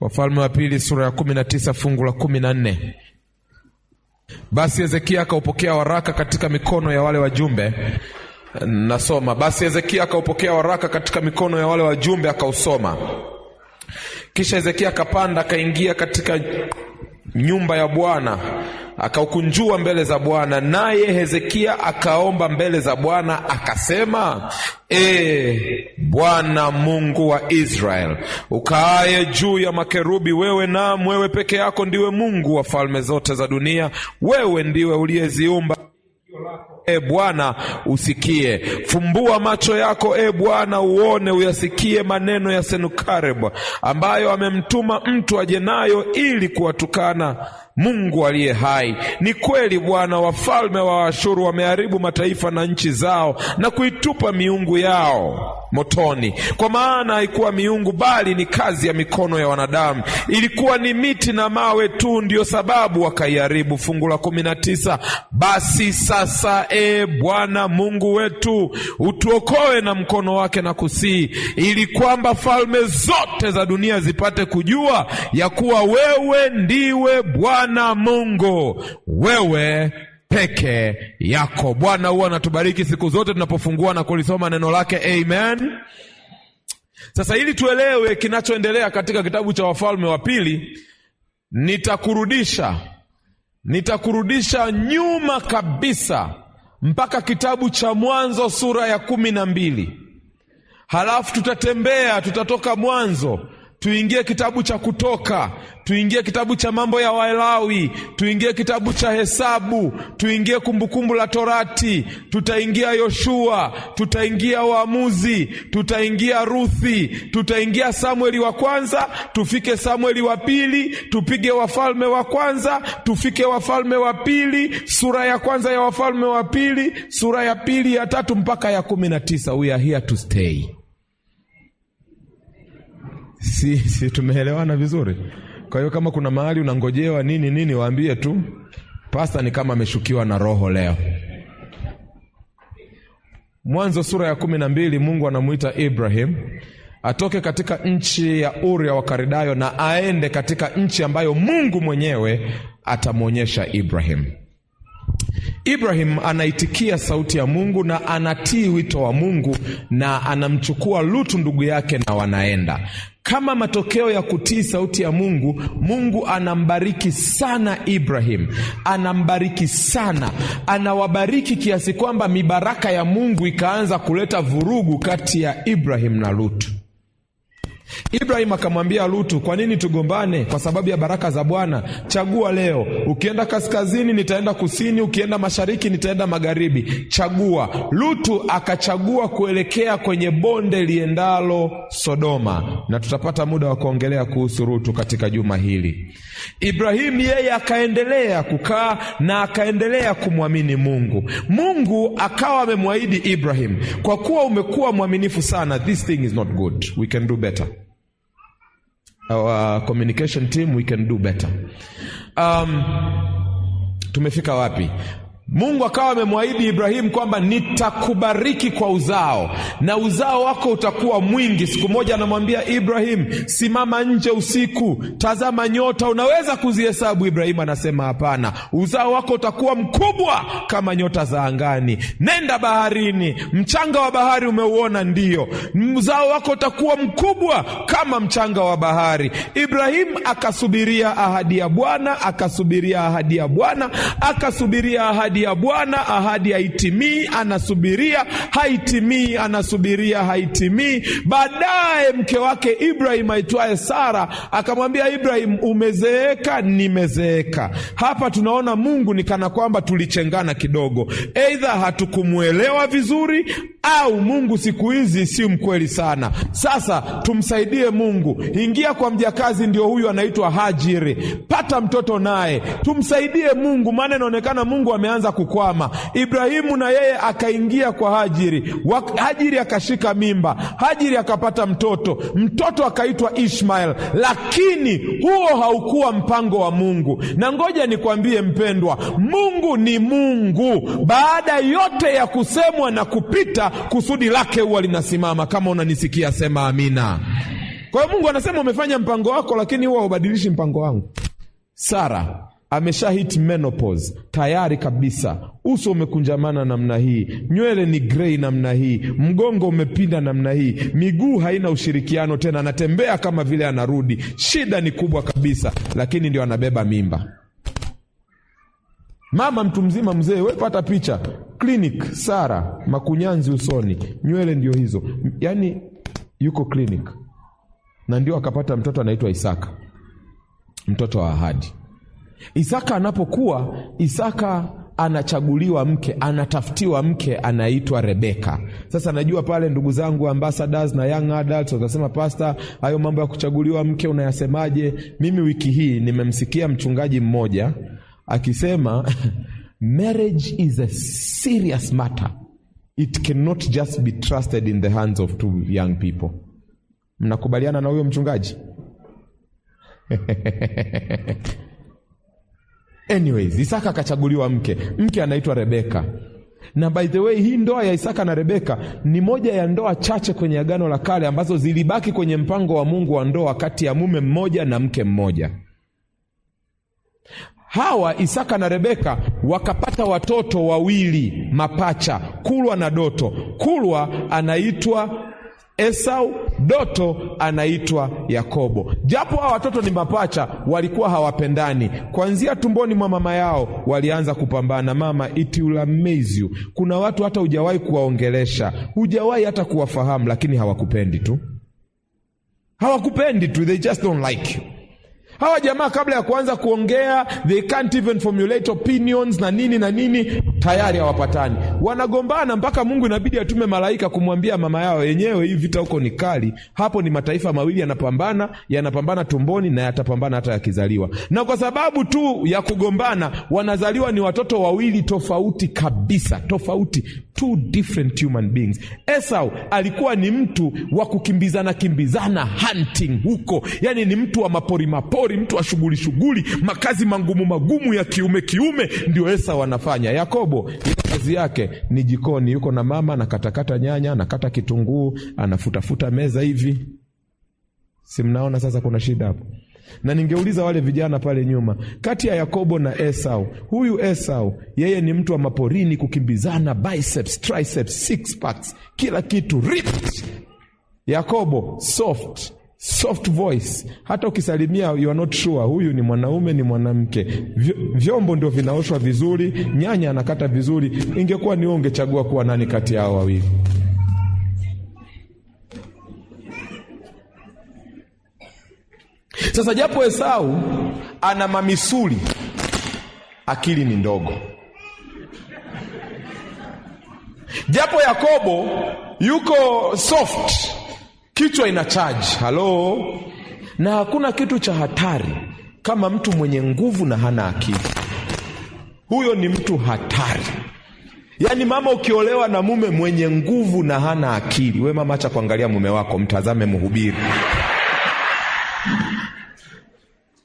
Wafalme wa Pili sura ya 19 fungu la 14. Basi Hezekia akaupokea waraka katika mikono ya wale wajumbe. Nasoma, basi Hezekia akaupokea waraka katika mikono ya wale wajumbe akausoma. Kisha Hezekia akapanda akaingia katika nyumba ya Bwana akaukunjua mbele za Bwana. Naye Hezekia akaomba mbele za Bwana akasema, E Bwana Mungu wa Israel, ukaaye juu ya makerubi, wewe, naam wewe peke yako ndiwe Mungu wa falme zote za dunia, wewe ndiwe uliyeziumba. E Bwana, usikie. Fumbua macho yako, e Bwana, uone, uyasikie maneno ya Senakeribu ambayo amemtuma mtu aje nayo ili kuwatukana Mungu aliye hai. Ni kweli Bwana, wafalme wa Ashuru wameharibu mataifa na nchi zao na kuitupa miungu yao motoni. Kwa maana haikuwa miungu, bali ni kazi ya mikono ya wanadamu, ilikuwa ni miti na mawe tu, ndiyo sababu wakaiharibu. Fungu la 19, basi sasa, e Bwana Mungu wetu, utuokoe na mkono wake na kusii, ili kwamba falme zote za dunia zipate kujua ya kuwa wewe ndiwe Bwana Mungu, wewe peke yako. Bwana huwa anatubariki siku zote tunapofungua na kulisoma neno lake. Amen. Sasa ili tuelewe kinachoendelea katika kitabu cha Wafalme wa Pili, nitakurudisha nyuma kabisa mpaka kitabu cha Mwanzo sura ya 12. Halafu tutatembea, tutatoka Mwanzo tuingie kitabu cha Kutoka, tuingie kitabu cha Mambo ya Walawi, tuingie kitabu cha Hesabu, tuingie Kumbukumbu la Torati, tutaingia Yoshua, tutaingia Waamuzi, tutaingia Ruthi, tutaingia Samueli wa kwanza, tufike Samueli wa pili, tupige Wafalme wa kwanza, tufike Wafalme wa pili, sura ya kwanza ya Wafalme wa pili, sura ya pili, ya tatu mpaka ya 19. We are here to stay. Si tumeelewana vizuri? Kwa hiyo kama kuna mahali unangojewa nini nini, waambie tu pasta ni kama ameshukiwa na roho leo. Mwanzo sura ya 12, Mungu anamuita Ibrahim atoke katika nchi ya Ur ya Wakaldayo na aende katika nchi ambayo Mungu mwenyewe atamwonyesha Ibrahim. Ibrahim anaitikia sauti ya Mungu na anatii wito wa Mungu na anamchukua Lutu ndugu yake na wanaenda. Kama matokeo ya kutii sauti ya Mungu, Mungu anambariki sana Ibrahim, anambariki sana, anawabariki kiasi kwamba mibaraka ya Mungu ikaanza kuleta vurugu kati ya Ibrahim na Lutu. Ibrahim akamwambia Lutu, kwa nini tugombane kwa sababu ya baraka za Bwana? Chagua leo, ukienda kaskazini nitaenda kusini, ukienda mashariki nitaenda magharibi, chagua. Lutu akachagua kuelekea kwenye bonde liendalo Sodoma, na tutapata muda wa kuongelea kuhusu Lutu katika juma hili. Ibrahim yeye akaendelea kukaa na akaendelea kumwamini Mungu. Mungu akawa amemwahidi Ibrahim, kwa kuwa umekuwa mwaminifu sana, this thing is not good, we can do better. Our communication team, we can do better. Tumefika wapi? Mungu akawa amemwahidi Ibrahimu kwamba nitakubariki kwa uzao na uzao wako utakuwa mwingi. Siku moja anamwambia Ibrahim, simama nje usiku, tazama nyota, unaweza kuzihesabu? Ibrahimu anasema hapana, uzao wako utakuwa mkubwa kama nyota za angani. Nenda baharini, mchanga wa bahari umeuona? Ndiyo, uzao wako utakuwa mkubwa kama mchanga wa bahari. Ibrahimu akasubiria ahadi ya Bwana, akasubiria ahadi ya Bwana, akasubiria ahadi ya Bwana, ahadi haitimii, anasubiria haitimii, anasubiria haitimii. Baadaye mke wake Ibrahim aitwaye Sara akamwambia Ibrahim, umezeeka, nimezeeka. Hapa tunaona Mungu ni kana kwamba tulichengana kidogo, aidha hatukumuelewa vizuri au Mungu siku hizi si mkweli sana. Sasa tumsaidie Mungu, ingia kwa mjakazi, ndio huyu anaitwa Hajiri, pata mtoto naye, tumsaidie Mungu, maana inaonekana Mungu ameanza kukwama. Ibrahimu na yeye akaingia kwa Hajiri, Hajiri akashika mimba, Hajiri akapata mtoto, mtoto akaitwa Ishmael. Lakini huo haukuwa mpango wa Mungu. Na ngoja nikwambie mpendwa, Mungu ni Mungu. Baada yote ya kusemwa na kupita, kusudi lake huwa linasimama. Kama unanisikia sema amina. Kwa hiyo Mungu anasema umefanya mpango wako, lakini huwa haubadilishi mpango wangu. Sara amesha hit menopause tayari kabisa, uso umekunjamana namna hii, nywele ni grey namna hii, mgongo umepinda namna hii, miguu haina ushirikiano tena, anatembea kama vile anarudi. Shida ni kubwa kabisa, lakini ndio anabeba mimba. Mama mtu mzima mzee, we pata picha clinic, Sara makunyanzi usoni, nywele ndio hizo, yaani yuko clinic, na ndio akapata mtoto anaitwa Isaka, mtoto wa ahadi. Isaka anapokuwa, Isaka anachaguliwa mke, anatafutiwa mke anaitwa Rebeka. Sasa najua pale ndugu zangu ambassadors na young adults watasema, pastor, hayo mambo ya kuchaguliwa mke unayasemaje? Mimi wiki hii nimemsikia mchungaji mmoja akisema marriage is a serious matter, it cannot just be trusted in the hands of two young people. Mnakubaliana na huyo mchungaji? Anyways, Isaka akachaguliwa mke, mke anaitwa Rebeka. Na by the way, hii ndoa ya Isaka na Rebeka ni moja ya ndoa chache kwenye Agano la Kale ambazo zilibaki kwenye mpango wa Mungu wa ndoa kati ya mume mmoja na mke mmoja. Hawa Isaka na Rebeka wakapata watoto wawili mapacha, Kulwa na Doto. Kulwa anaitwa Esau, Doto anaitwa Yakobo. Japo hawa watoto ni mapacha, walikuwa hawapendani. Kuanzia tumboni mwa mama yao walianza kupambana. Mama, it will amaze you. Kuna watu hata hujawahi kuwaongelesha, hujawahi hata kuwafahamu, lakini hawakupendi tu. Hawakupendi tu, they just don't like you. Hawa jamaa kabla ya kuanza kuongea, they can't even formulate opinions na nini na nini, tayari hawapatani, wanagombana mpaka Mungu inabidi atume malaika kumwambia mama yao yenyewe, hii vita huko ni kali, hapo ni mataifa mawili yanapambana, yanapambana tumboni na yatapambana hata yakizaliwa. Na kwa sababu tu ya kugombana, wanazaliwa ni watoto wawili tofauti kabisa, tofauti, two different human beings. Esau alikuwa ni mtu wa kukimbizana kimbizana, hunting huko, yani ni mtu wa mapori mapori, mtu wa shughuli shughuli, makazi magumu magumu ya kiume kiume, ndio Esau anafanya. Yakobo kazi yake ni jikoni, yuko na mama anakatakata nyanya, anakata kitunguu, anafutafuta meza hivi. Si mnaona sasa kuna shida hapo? Na ningeuliza wale vijana pale nyuma, kati ya Yakobo na Esau, huyu Esau yeye ni mtu wa maporini, kukimbizana, biceps, triceps, six packs, kila kitu ripped. Yakobo soft, soft voice, hata ukisalimia you are not sure huyu ni mwanaume ni mwanamke. Vyombo ndio vinaoshwa vizuri, nyanya anakata vizuri. Ingekuwa ni wewe, ungechagua kuwa nani kati yao wawili? Sasa japo Esau ana mamisuli, akili ni ndogo. Japo Yakobo yuko soft, kichwa ina charge. Halo. Na hakuna kitu cha hatari kama mtu mwenye nguvu na hana akili. Huyo ni mtu hatari. Yaani mama, ukiolewa na mume mwenye nguvu na hana akili, we mama, acha kuangalia mume wako, mtazame mhubiri.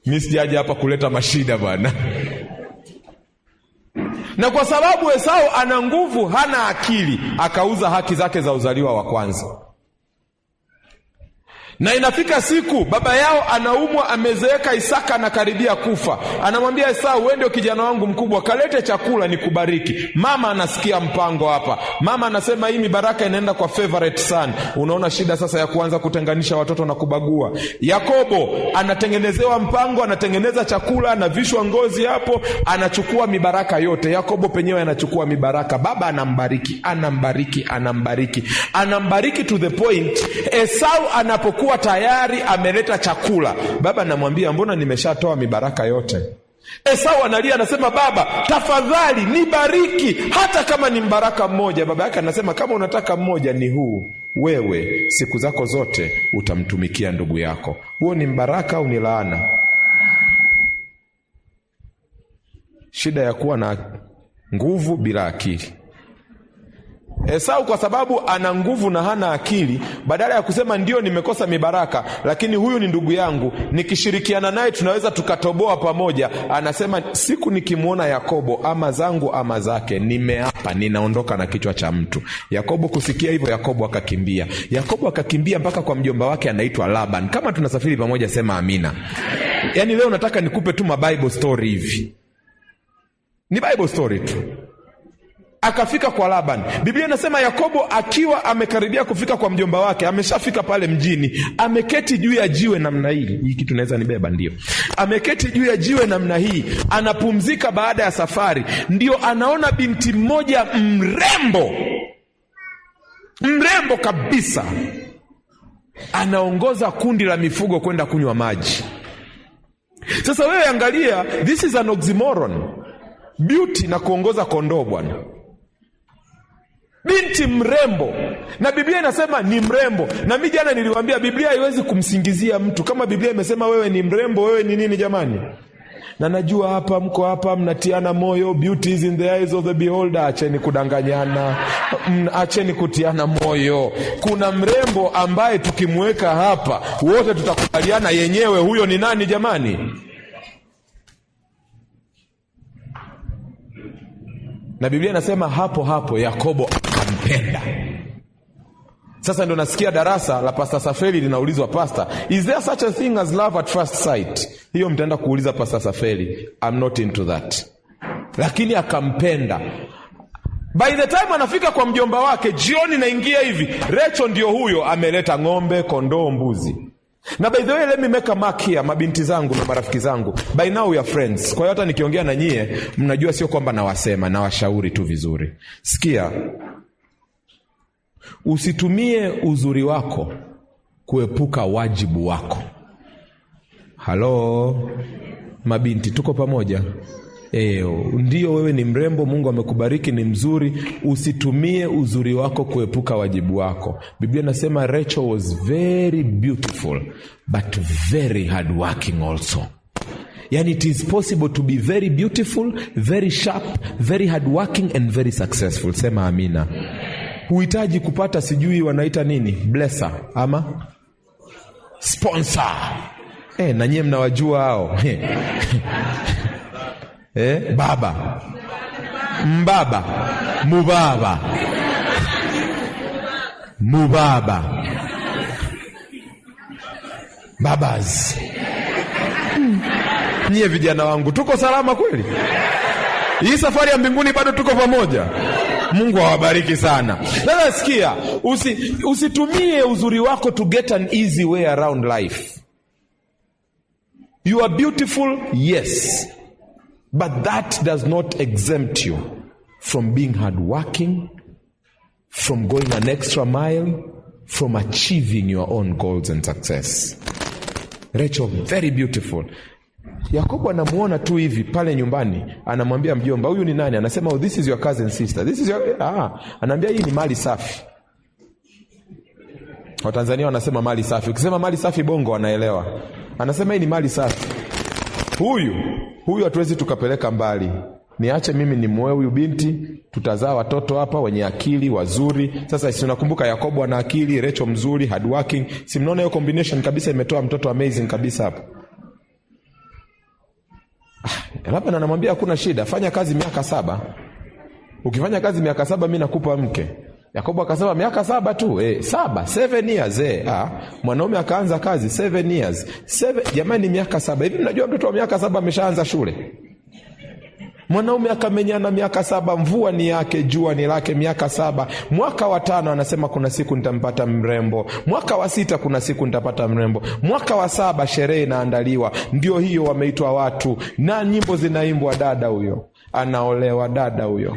Mi sijaja hapa kuleta mashida bwana. Na kwa sababu Esau ana nguvu hana akili, akauza haki zake za uzaliwa wa kwanza. Na inafika siku baba yao anaumwa, amezeeka, Isaka anakaribia kufa. Anamwambia Esau, wewe ndio kijana wangu mkubwa, kalete chakula nikubariki. Mama anasikia mpango hapa, mama anasema hii mibaraka inaenda kwa favorite son. Unaona shida sasa ya kuanza kutenganisha watoto na kubagua. Yakobo anatengenezewa mpango, anatengeneza chakula, anavishwa ngozi hapo, anachukua mibaraka yote. Yakobo penyewe anachukua mibaraka, baba anambariki, anambariki, anambariki, anambariki to the point Esau anapokuwa tayari ameleta chakula, baba anamwambia mbona nimeshatoa mibaraka yote? Esau analia anasema, baba tafadhali nibariki hata kama ni mbaraka mmoja. Baba yake anasema kama unataka mmoja ni huu, wewe siku zako zote utamtumikia ndugu yako. Huo ni mbaraka au ni laana? Shida ya kuwa na nguvu bila akili. Esau kwa sababu ana nguvu na hana akili, badala ya kusema ndio nimekosa mibaraka, lakini huyu ni ndugu yangu, nikishirikiana naye tunaweza tukatoboa pamoja, anasema siku nikimwona Yakobo, ama zangu ama zake, nimeapa ninaondoka na kichwa cha mtu. Yakobo kusikia hivyo, Yakobo akakimbia. Yakobo akakimbia mpaka kwa mjomba wake anaitwa Laban. Kama tunasafiri pamoja, sema amina. Yaani leo nataka nikupe tu ma Bible story hivi, ni Bible story tu. Akafika kwa Laban. Biblia inasema Yakobo akiwa amekaribia kufika kwa mjomba wake, ameshafika pale mjini, ameketi juu ya jiwe namna hii. Hii kitu naweza nibeba, ndio. Ameketi juu ya jiwe namna hii, anapumzika baada ya safari, ndio anaona binti mmoja mrembo, mrembo kabisa, anaongoza kundi la mifugo kwenda kunywa maji. Sasa wewe angalia, this is an oxymoron. Beauty na kuongoza kondoo bwana. Binti mrembo, na Biblia inasema ni mrembo. Na mi jana niliwaambia Biblia haiwezi kumsingizia mtu. Kama Biblia imesema wewe ni mrembo, wewe ni nini jamani? Na najua hapa mko hapa mnatiana moyo, beauty is in the eyes of the beholder. Acheni kudanganyana, acheni kutiana moyo. Kuna mrembo ambaye tukimweka hapa wote tutakubaliana yenyewe, huyo ni nani jamani? Na Biblia inasema hapo hapo Yakobo akampenda. Sasa ndo nasikia darasa la Pastor Safeli linaulizwa, Pastor, is there such a thing as love at first sight? Hiyo mtaenda kuuliza Pastor Safeli. I'm not into that. Lakini akampenda. By the time anafika kwa mjomba wake, jioni naingia hivi, Rachel ndio huyo ameleta ng'ombe, kondoo, mbuzi. Na by the way, let me make a mark here, mabinti zangu na marafiki zangu, by now we are friends. Kwa hiyo hata nikiongea na nyie mnajua sio kwamba nawasema, nawashauri tu vizuri. Sikia, usitumie uzuri wako kuepuka wajibu wako. Halo mabinti, tuko pamoja? Ndio wewe ni mrembo, Mungu amekubariki, ni mzuri. Usitumie uzuri wako kuepuka wajibu wako. Biblia inasema Rachel was very beautiful but very hard working also. Yani it is possible to be very beautiful, very sharp, very hard working and very successful. Sema amina. Huhitaji kupata sijui wanaita nini, blesser ama sponsor. Na nyie mnawajua hao. Baba, mbaba, mubaba, mubaba, babas. Nyie vijana wangu, tuko salama kweli? Hii safari ya mbinguni bado tuko pamoja. Mungu awabariki sana. Sasa sikia, usitumie uzuri wako to get an easy way around life. You are beautiful, yes, but that does not exempt you from being hardworking, from going an extra mile, from achieving your own goals and success. Rachel, very beautiful. Yakobo anamuona tu hivi pale nyumbani, anamwambia mjomba, huyu ni nani? Anasema, oh, this is your cousin sister. This is your... Anaambia hii ni mali safi. Watanzania wanasema mali safi. Ukisema mali safi bongo wanaelewa. Anasema hii ni mali safi. Huyu hatuwezi tukapeleka mbali. Niache mimi nimuoe huyu binti, tutazaa watoto hapa wenye akili wazuri. Sasa si unakumbuka Yakobo ana akili, Rachel mzuri, hardworking. Si mnaona hiyo combination kabisa imetoa mtoto amazing kabisa hapo. Labda anamwambia hakuna shida, fanya kazi miaka 7. Ukifanya kazi miaka 7 mimi nakupa mke. Yakobo akasema miaka 7 tu, 7 years. Mwanaume akaanza kazi 7 years. 7, jamani, miaka 7. Hivi mnajua mtoto wa miaka 7 ameshaanza shule? Mwanaume akamenyana miaka 7, mvua ni yake, jua ni lake, miaka 7. Mwaka wa 5 anasema kuna siku nitampata mrembo. Mwaka wa 6 kuna siku nitapata mrembo. Mwaka wa 7 sherehe inaandaliwa. Ndio hiyo wameitwa watu na nyimbo zinaimbwa, dada huyo anaolewa, dada huyo.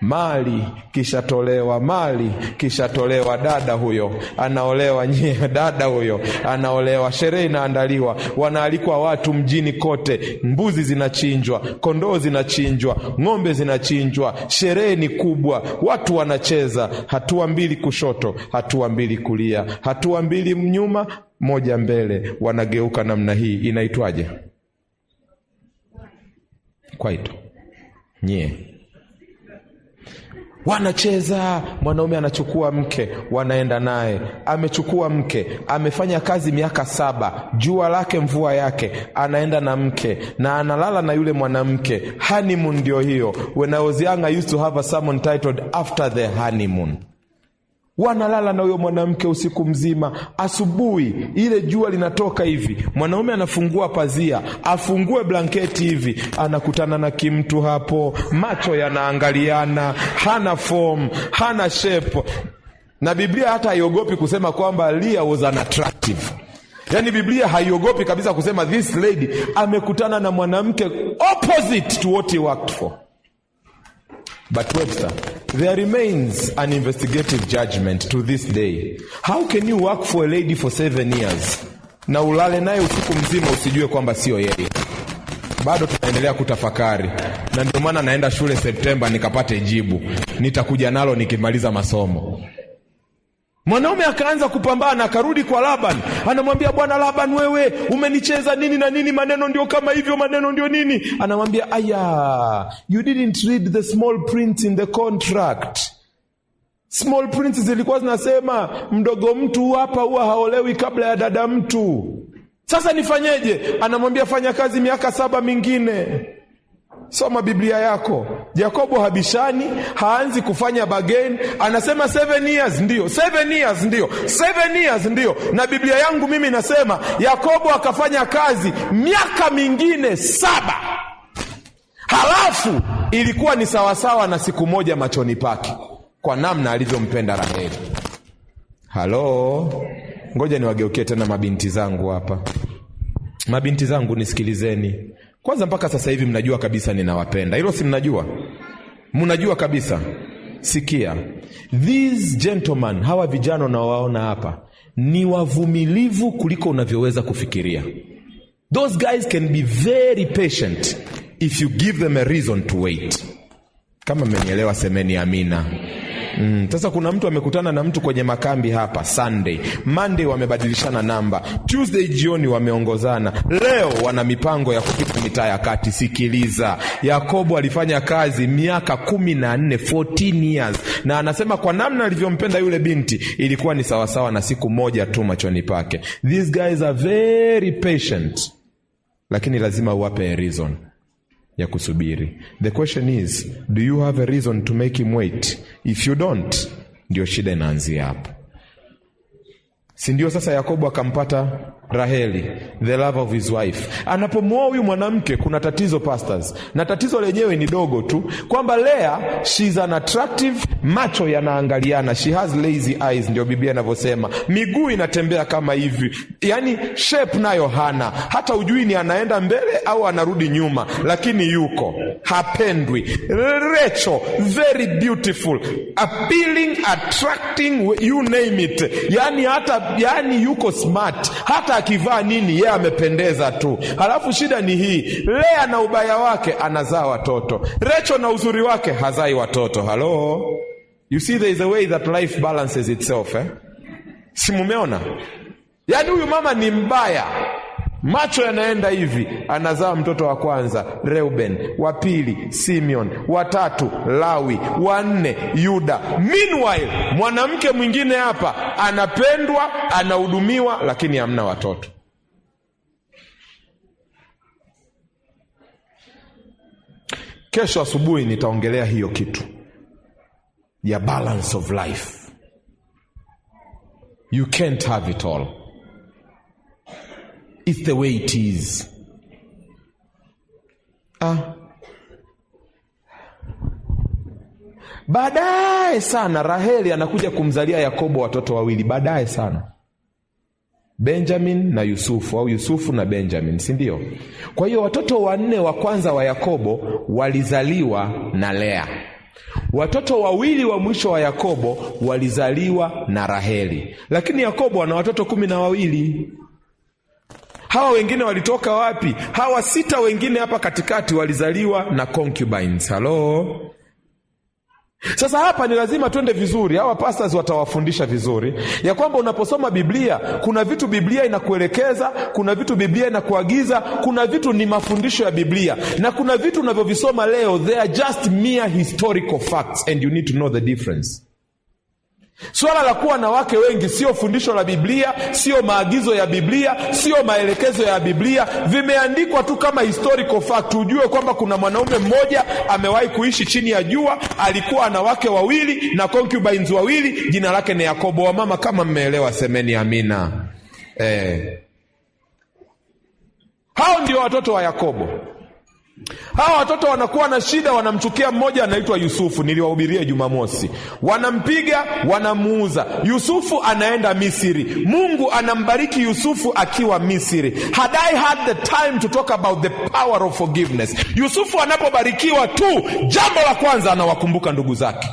Mali kishatolewa, mali kishatolewa, dada huyo anaolewa, nyie dada huyo anaolewa, sherehe inaandaliwa, wanaalikwa watu mjini kote, mbuzi zinachinjwa, kondoo zinachinjwa, ng'ombe zinachinjwa, sherehe ni kubwa, watu wanacheza, hatua 2 kushoto, hatua 2 kulia, hatua 2 nyuma, 1 mbele, wanageuka namna hii. Inaitwaje? Kwaito. Nyie. Wanacheza, mwanaume anachukua mke, wanaenda naye. Amechukua mke, amefanya kazi miaka 7, jua lake mvua yake, anaenda na mke na analala na yule mwanamke. Honeymoon ndio hiyo. When I was young I used to have a sermon titled After the Honeymoon. Wanalala na huyo mwanamke usiku mzima. Asubuhi ile jua linatoka hivi, mwanaume anafungua pazia, afungue blanketi hivi, anakutana na kimtu hapo, macho yanaangaliana, hana form, hana shape. Na Biblia hata haiogopi kusema kwamba Leah was unattractive. Yaani Biblia haiogopi kabisa kusema this lady amekutana na mwanamke opposite to what he worked for. But Webster, there remains an investigative judgment to this day. How can you work for a lady for 7 years na ulale naye usiku mzima usijue kwamba sio yeye? Bado tunaendelea kutafakari, na ndio maana naenda shule Septemba nikapate jibu, nitakuja nalo nikimaliza masomo. Mwanaume akaanza kupambana, akarudi kwa Laban, anamwambia bwana Laban, wewe umenicheza nini na nini, maneno ndio kama hivyo, maneno ndio nini. Anamwambia aya, you didn't read the small print in the contract. Small print zilikuwa zinasema mdogo mtu hapa huwa haolewi kabla ya dada mtu. Sasa nifanyeje? Anamwambia fanya kazi miaka 7 mingine. Soma Biblia yako. Yakobo habishani, haanzi kufanya bargain, anasema 7 years ndio, 7 years ndio, 7 years ndio. Na Biblia yangu mimi nasema Yakobo akafanya kazi miaka mingine 7. Halafu ilikuwa ni sawasawa na siku moja machoni pake kwa namna alivyompenda Raheli. Halo, ngoja niwageukie tena mabinti zangu hapa. Mabinti zangu nisikilizeni. Kwanza mpaka sasa hivi mnajua kabisa ninawapenda. Hilo si mnajua? Mnajua kabisa. Sikia. These gentlemen, hawa vijana unaowaona hapa, ni wavumilivu kuliko unavyoweza kufikiria. Those guys can be very patient if you give them a reason to wait. Kama mmenielewa semeni amina. Sasa kuna mtu amekutana na mtu kwenye makambi hapa Sunday, Monday wamebadilishana namba, Tuesday jioni wameongozana, leo wana mipango ya kupita mitaa ya kati. Sikiliza, Yakobo alifanya kazi miaka 14, 14 years, na anasema kwa namna alivyompenda yule binti ilikuwa ni sawasawa na siku moja tu machoni pake. These guys are very patient, lakini lazima uwape a reason ya kusubiri. The question is, do you have a reason to make him wait? If you don't, ndio shida inaanzia hapo. Si ndio? Sasa Yakobo akampata Raheli, the love of his wife. Anapomwoa huyu mwanamke kuna tatizo pastors, na tatizo lenyewe ni dogo tu, kwamba Lea she's an attractive, macho yanaangaliana, she has lazy eyes, ndio Biblia inavyosema, miguu inatembea kama hivi, yani shape nayo hana, hata ujui ni anaenda mbele au anarudi nyuma, lakini yuko hapendwi. Rachel very beautiful, appealing, attracting, you name it, yani hata yani yuko smart, hata akivaa nini yeye amependeza tu. Halafu shida ni hii, Lea na ubaya wake anazaa watoto, Rachel na uzuri wake hazai watoto. Halo, you see there is a way that life balances itself, eh? Si mumeona? Yani huyu mama ni mbaya, macho yanaenda hivi, anazaa mtoto wa kwanza Reuben, wa pili Simeon, wa tatu Lawi, wa nne Yuda. Meanwhile mwanamke mwingine hapa anapendwa, anahudumiwa, lakini hamna watoto. Kesho asubuhi nitaongelea hiyo kitu ya balance of life. You can't have it all. It's the way it is. Baadaye sana Raheli anakuja kumzalia Yakobo watoto wawili, baadaye sana, Benjamin na Yusufu, au Yusufu na Benjamin, si ndio? Kwa hiyo watoto wanne wa kwanza wa Yakobo walizaliwa na Lea. Watoto wawili wa mwisho wa Yakobo walizaliwa na Raheli. Lakini Yakobo ana watoto 12. Hawa wengine walitoka wapi? Hawa 6 wengine hapa katikati walizaliwa na concubines. Hello? Sasa hapa ni lazima twende vizuri. Hawa pastors watawafundisha vizuri ya kwamba unaposoma Biblia kuna vitu Biblia inakuelekeza, kuna vitu Biblia inakuagiza, kuna vitu ni mafundisho ya Biblia, na kuna vitu unavyovisoma leo, they are just mere historical facts and you need to know the difference. Swala la kuwa na wake wengi sio fundisho la Biblia, sio maagizo ya Biblia, sio maelekezo ya Biblia. Vimeandikwa tu kama historical fact. Ujue kwamba kuna mwanaume mmoja amewahi kuishi chini ya jua, alikuwa ana wake wawili na concubines wawili, jina lake ni Yakobo. Wamama, kama mmeelewa, semeni amina. Hao ndio watoto wa Yakobo. Hawa watoto wanakuwa na shida, wanamchukia mmoja anaitwa Yusufu, niliwahubiria Jumamosi. Wanampiga, wanamuuza. Yusufu anaenda Misri. Mungu anambariki Yusufu akiwa Misri. Had I had the time to talk about the power of forgiveness. Yusufu anapobarikiwa tu, jambo la kwanza anawakumbuka ndugu zake,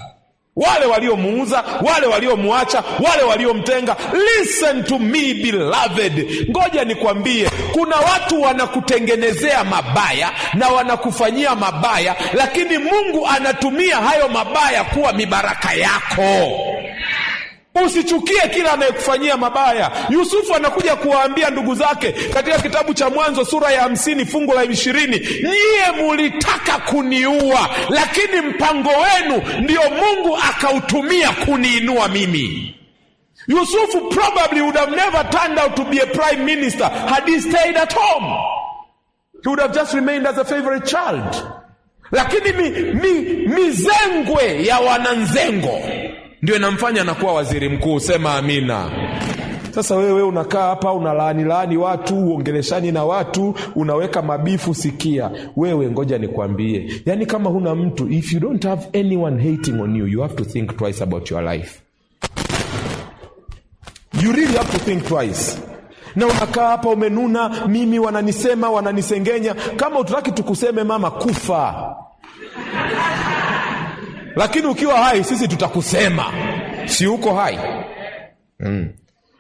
wale waliomuuza, wale waliomuacha, wale waliomtenga. Listen to me beloved, ngoja nikwambie, kuna watu wanakutengenezea mabaya na wanakufanyia mabaya, lakini Mungu anatumia hayo mabaya kuwa mibaraka yako. Usichukie kila anayekufanyia mabaya. Yusufu anakuja kuwaambia ndugu zake katika kitabu cha Mwanzo sura ya 50 fungu la 20, nyie mulitaka kuniua, lakini mpango wenu ndio Mungu akautumia kuniinua mimi. Yusufu probably would have never turned out to be a prime minister had he stayed at home. He would have just remained as a favorite child. Lakini mizengwe ya wananzengo ndio inamfanya anakuwa waziri mkuu. Sema amina. Sasa wewe unakaa hapa unalaani laani watu, uongeleshani na watu, unaweka mabifu. Sikia wewe, ngoja nikwambie, yaani kama huna mtu, if you don't have anyone hating on you, you have to think twice about your life. You really have to think twice. Na unakaa hapa umenuna, mimi wananisema, wananisengenya. Kama utaki tukuseme, mama, kufa. Lakini ukiwa hai sisi tutakusema, si uko hai?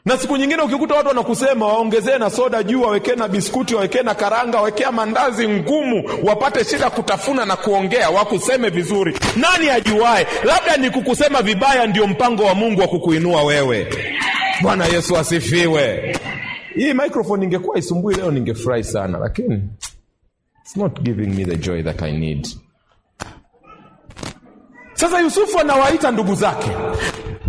Na siku nyingine ukikuta watu wanakusema, waongezee na soda juu, wawekee na biskuti, wawekee na karanga, wawekea mandazi ngumu, wapate shida kutafuna na kuongea, wakuseme vizuri. Nani ajuae? Labda ni kukusema vibaya ndio mpango wa Mungu wa kukuinua wewe. Bwana Yesu asifiwe. Hii microphone ingekuwa isumbui leo ningefurahi sana, lakini it's not giving me the joy that I need. Sasa Yusufu anawaita ndugu zake.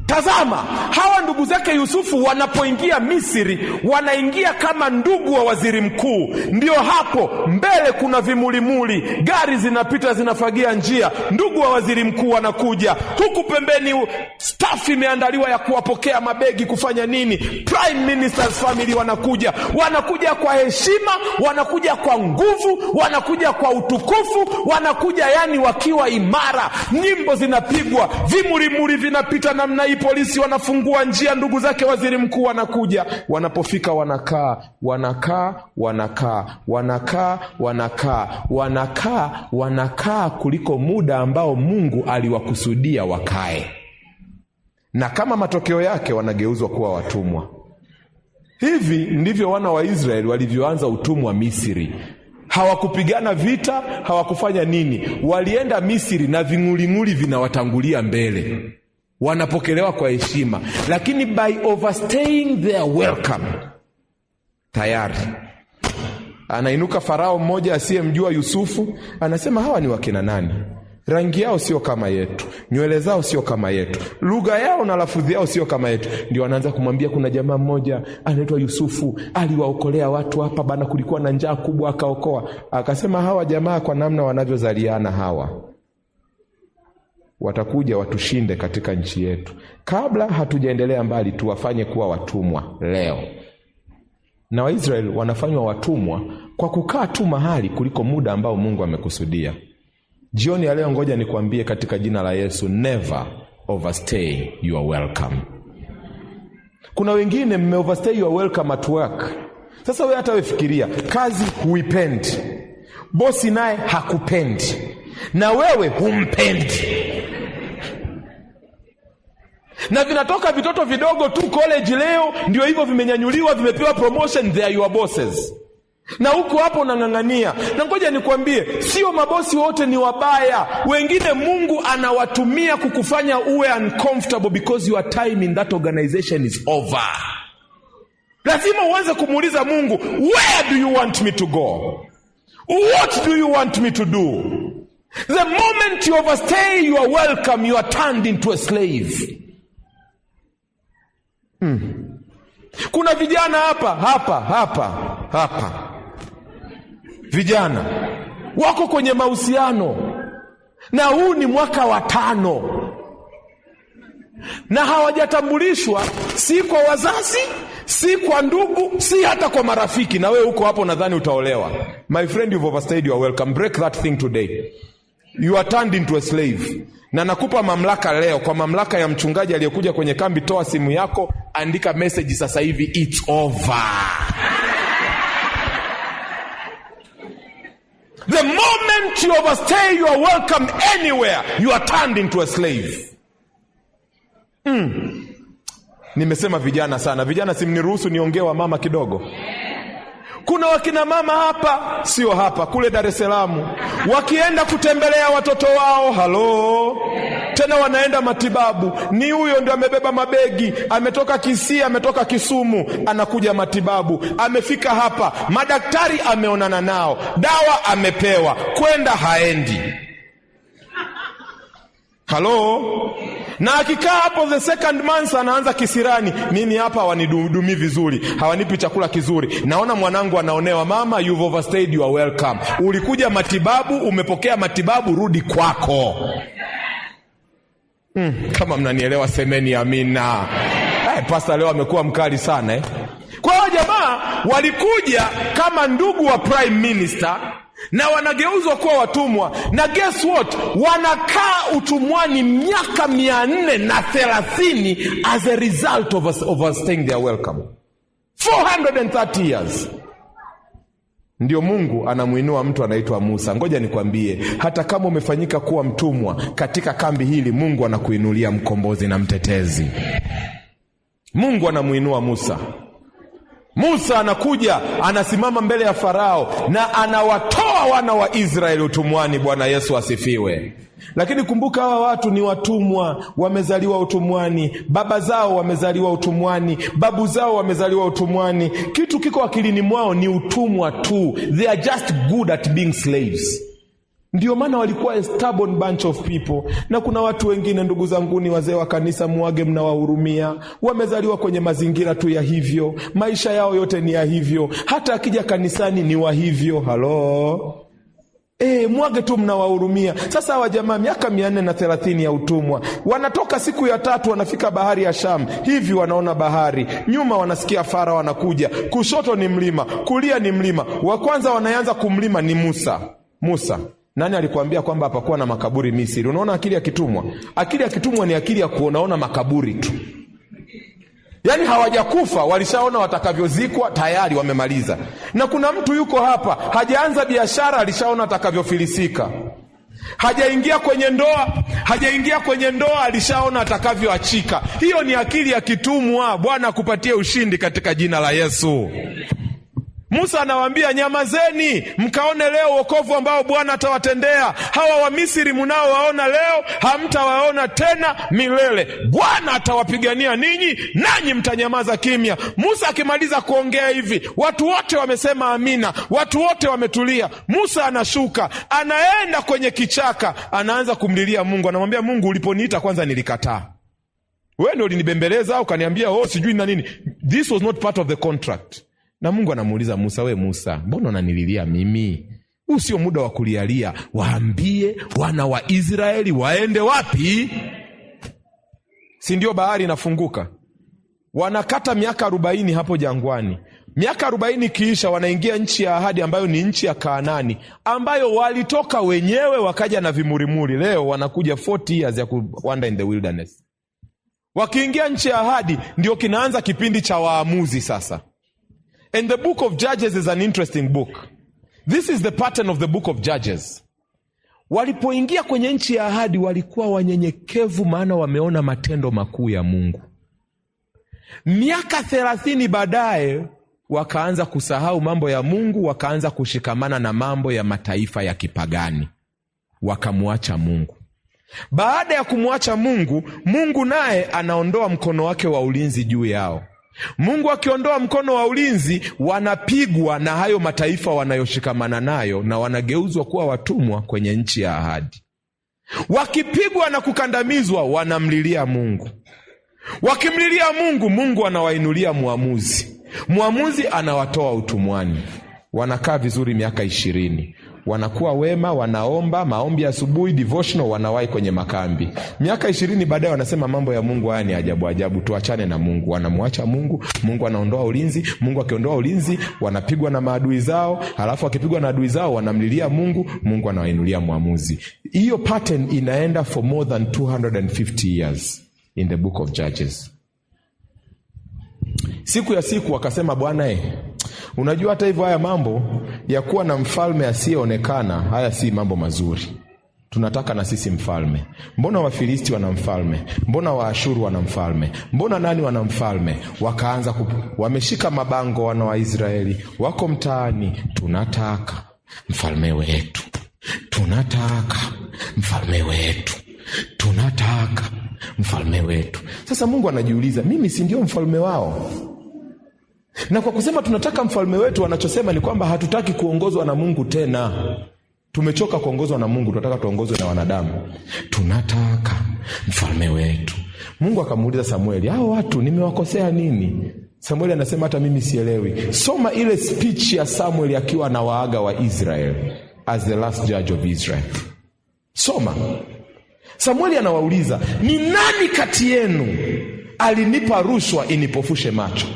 Tazama, hawa ndugu zake Yusufu wanapoingia Misri, wanaingia kama ndugu wa waziri mkuu. Ndio hapo mbele kuna vimulimuli, gari zinapita zinafagia njia, ndugu wa waziri mkuu wanakuja. Huku pembeni staff imeandaliwa ya kuwapokea mabegi, kufanya nini. Prime Minister's family wanakuja, wanakuja kwa heshima, wanakuja kwa nguvu, wanakuja kwa utukufu, wanakuja yani wakiwa imara. Nyimbo zinapigwa, vimulimuli vinapita namna hii, polisi wanafungua njia, ndugu zake waziri mkuu wanakuja. Wanapofika wanakaa, wanakaa, wanakaa, wanakaa, wanakaa, wanakaa, wanakaa kuliko muda ambao Mungu aliwakusudia wakae, na kama matokeo yake wanageuzwa kuwa watumwa. Hivi ndivyo wana wa Israeli walivyoanza utumwa Misri. Hawakupigana vita, hawakufanya nini, walienda Misri na ving'uling'uli vinawatangulia mbele, wanapokelewa kwa heshima, lakini by overstaying their welcome, tayari anainuka Farao mmoja asiyemjua Yusufu, anasema hawa ni wakina nani? Rangi yao sio kama yetu, nywele zao sio kama yetu, lugha yao na lafudhi yao sio kama yetu. Ndio anaanza kumwambia kuna jamaa mmoja anaitwa Yusufu, aliwaokolea watu hapa bana, kulikuwa na njaa kubwa, akaokoa. Akasema hawa jamaa kwa namna wanavyozaliana hawa watakuja watushinde katika nchi yetu. Kabla hatujaendelea mbali, tuwafanye kuwa watumwa leo. Na Waisraeli wanafanywa watumwa kwa kukaa tu mahali kuliko muda ambao Mungu amekusudia. Jioni ya leo, ngoja nikwambie katika jina la Yesu, never overstay your welcome. Kuna wengine mme overstay your welcome at work. Sasa wewe hata wewe fikiria, kazi huipendi, bosi naye hakupendi, na wewe humpendi, na vinatoka vitoto vidogo tu college leo, ndio hivyo vimenyanyuliwa, vimepewa promotion, they are your bosses. Na huko hapo unang'ang'ania. Na ngoja nikwambie, sio mabosi wote ni wabaya. Wengine Mungu anawatumia kukufanya uwe uncomfortable because your time in that organization is over. Lazima uanze kumuuliza Mungu, where do you want me to go? What do you want me to do? The moment you overstay you are welcome, you are turned into a slave. Kuna vijana hapa hapa hapa hapa, vijana wako kwenye mahusiano na huu ni mwaka wa 5 na hawajatambulishwa, si kwa wazazi, si kwa ndugu, si hata kwa marafiki. Na wewe uko hapo, nadhani utaolewa. My friend, you've overstayed your welcome. Break that thing today. You are turned into a slave. Na nakupa mamlaka leo, kwa mamlaka ya mchungaji aliyekuja kwenye kambi, toa simu yako, andika message sasa hivi, it's over. The moment you overstay you are welcome anywhere, you are turned into a slave. Nimesema vijana sana. Vijana, simniruhusu niongee wa mama kidogo. Kuna wakina mama hapa, sio hapa, kule Dar es Salaam, wakienda kutembelea watoto wao, halo, tena wanaenda matibabu. Ni huyo ndio amebeba mabegi, ametoka Kisii, ametoka Kisumu, anakuja matibabu, amefika hapa, madaktari ameonana nao, dawa amepewa, kwenda haendi. Halo. Na akikaa hapo the second month anaanza kisirani, mimi hapa hawanihudumii vizuri, hawanipi chakula kizuri, naona mwanangu anaonewa. Mama, you've overstayed you are welcome. Ulikuja matibabu, umepokea matibabu, rudi kwako. Kama mnanielewa semeni amina. Pastor leo amekuwa mkali sana eh. Kwa hiyo jamaa walikuja kama ndugu wa prime minister na wanageuzwa kuwa watumwa, na guess what, wanakaa utumwani miaka 430 as a result of overstaying their welcome. 430 years. Ndio Mungu anamuinua mtu anaitwa Musa. Ngoja nikwambie, hata kama umefanyika kuwa mtumwa katika kambi hili, Mungu anakuinulia mkombozi na mtetezi. Mungu anamuinua Musa. Musa anakuja, anasimama mbele ya Farao na anawatoa wana wa Israeli utumwani. Bwana Yesu asifiwe. Lakini kumbuka hawa watu ni watumwa, wamezaliwa utumwani, baba zao wamezaliwa utumwani, babu zao wamezaliwa utumwani. Kitu kiko akilini mwao ni utumwa tu. They are just good at being slaves. Ndio maana walikuwa a stubborn bunch of people. Na kuna watu wengine, ndugu zanguni, wazee wa kanisa, muage mnawahurumia, wamezaliwa kwenye mazingira tu ya hivyo, maisha yao yote ni ya hivyo, hata akija kanisani ni wa hivyo. Halo, mwage tu mnawahurumia. Sasa hawa jamaa miaka 430 ya utumwa, wanatoka siku ya tatu, wanafika bahari ya Shamu, hivi wanaona bahari, nyuma wanasikia Farao anakuja, kushoto ni mlima, kulia ni mlima. Wa kwanza wanaanza kumlima ni Musa. Musa, nani alikuambia kwamba hapakuwa na makaburi Misri? Unaona akili ya kitumwa. Akili ya kitumwa ni akili ya kuonaona makaburi tu. Yaani hawajakufa, walishaona watakavyozikwa tayari, wamemaliza. Na kuna mtu yuko hapa, hajaanza biashara, alishaona atakavyofilisika. Hajaingia kwenye ndoa, hajaingia kwenye ndoa, alishaona atakavyoachika. Hiyo ni akili ya kitumwa. Bwana akupatie ushindi katika jina la Yesu. Musa anawaambia nyamazeni, mkaone leo wokovu ambao Bwana atawatendea. Hawa wa Misri mnaowaona leo hamtawaona tena milele. Bwana atawapigania ninyi, nanyi mtanyamaza kimya. Musa akimaliza kuongea hivi, watu wote wamesema amina, watu wote wametulia. Musa anashuka, anaenda kwenye kichaka, anaanza kumlilia Mungu, anamwambia Mungu, uliponiita kwanza nilikataa. Wewe ndio ulinibembeleza ukaniambia oh, sijui na nini. This was not part of the contract. Na Mungu anamuuliza Musa, we Musa, mbona unanililia mimi? Huu sio muda wa kulialia. Waambie wana wa Israeli waende wapi? Si ndio bahari inafunguka? Wanakata miaka 40 hapo jangwani. Miaka 40 kiisha, wanaingia nchi ya ahadi ambayo ni nchi ya Kaanani, ambayo walitoka wenyewe wakaja na vimurimuri. Leo wanakuja 40 years ya kuwander in the wilderness. Wakiingia nchi ya ahadi, ndio kinaanza kipindi cha waamuzi sasa. And the book of Judges is an interesting book. This is the pattern of the book of Judges. Walipoingia kwenye nchi ya ahadi walikuwa wanyenyekevu, maana wameona matendo makuu ya Mungu. Miaka 30 baadaye Wakaanza kusahau mambo ya Mungu, wakaanza kushikamana na mambo ya mataifa ya kipagani, wakamwacha Mungu. Baada ya kumwacha Mungu, Mungu naye anaondoa mkono wake wa ulinzi juu yao. Mungu akiondoa mkono wa ulinzi, wanapigwa na hayo mataifa wanayoshikamana nayo na wanageuzwa kuwa watumwa kwenye nchi ya ahadi. Wakipigwa na kukandamizwa, wanamlilia Mungu. Wakimlilia Mungu, Mungu anawainulia mwamuzi. Mwamuzi anawatoa utumwani. Wanakaa vizuri miaka 20, wanakuwa wema, wanaomba maombi asubuhi, devotional, wanawahi kwenye makambi. Miaka 20 baadaye wanasema mambo ya Mungu haya ni ajabu ajabu, tuachane na Mungu. Wanamwacha Mungu, Mungu anaondoa ulinzi. Mungu akiondoa ulinzi, wanapigwa na maadui zao, halafu wakipigwa na adui zao wanamlilia Mungu, Mungu anawainulia mwamuzi. Hiyo pattern inaenda for more than 250 years in the book of Judges. Siku ya siku wakasema, Bwana unajua hata hivyo haya mambo ya kuwa na mfalme asiyeonekana, haya si mambo mazuri. Tunataka na sisi mfalme. Mbona Wafilisti wana mfalme? Mbona Waashuru wana mfalme? Mbona nani wana mfalme? Wakaanza wameshika mabango wana wa Israeli, wako mtaani, tunataka mfalme wetu, tunataka mfalme wetu, tunataka mfalme wetu. Sasa Mungu anajiuliza, mimi si ndio mfalme wao? Na kwa kusema tunataka mfalme wetu, wanachosema ni kwamba hatutaki kuongozwa na Mungu tena. Tumechoka kuongozwa na Mungu, tunataka tuongozwe na wanadamu. Tunataka mfalme wetu. Mungu akamuuliza Samueli, hao watu nimewakosea nini? Samueli anasema hata mimi sielewi. Soma ile speech ya Samueli akiwa anawaaga wa Israel as the last judge of Israel. Soma. Samueli anawauliza, ni nani kati yenu alinipa rushwa inipofushe macho?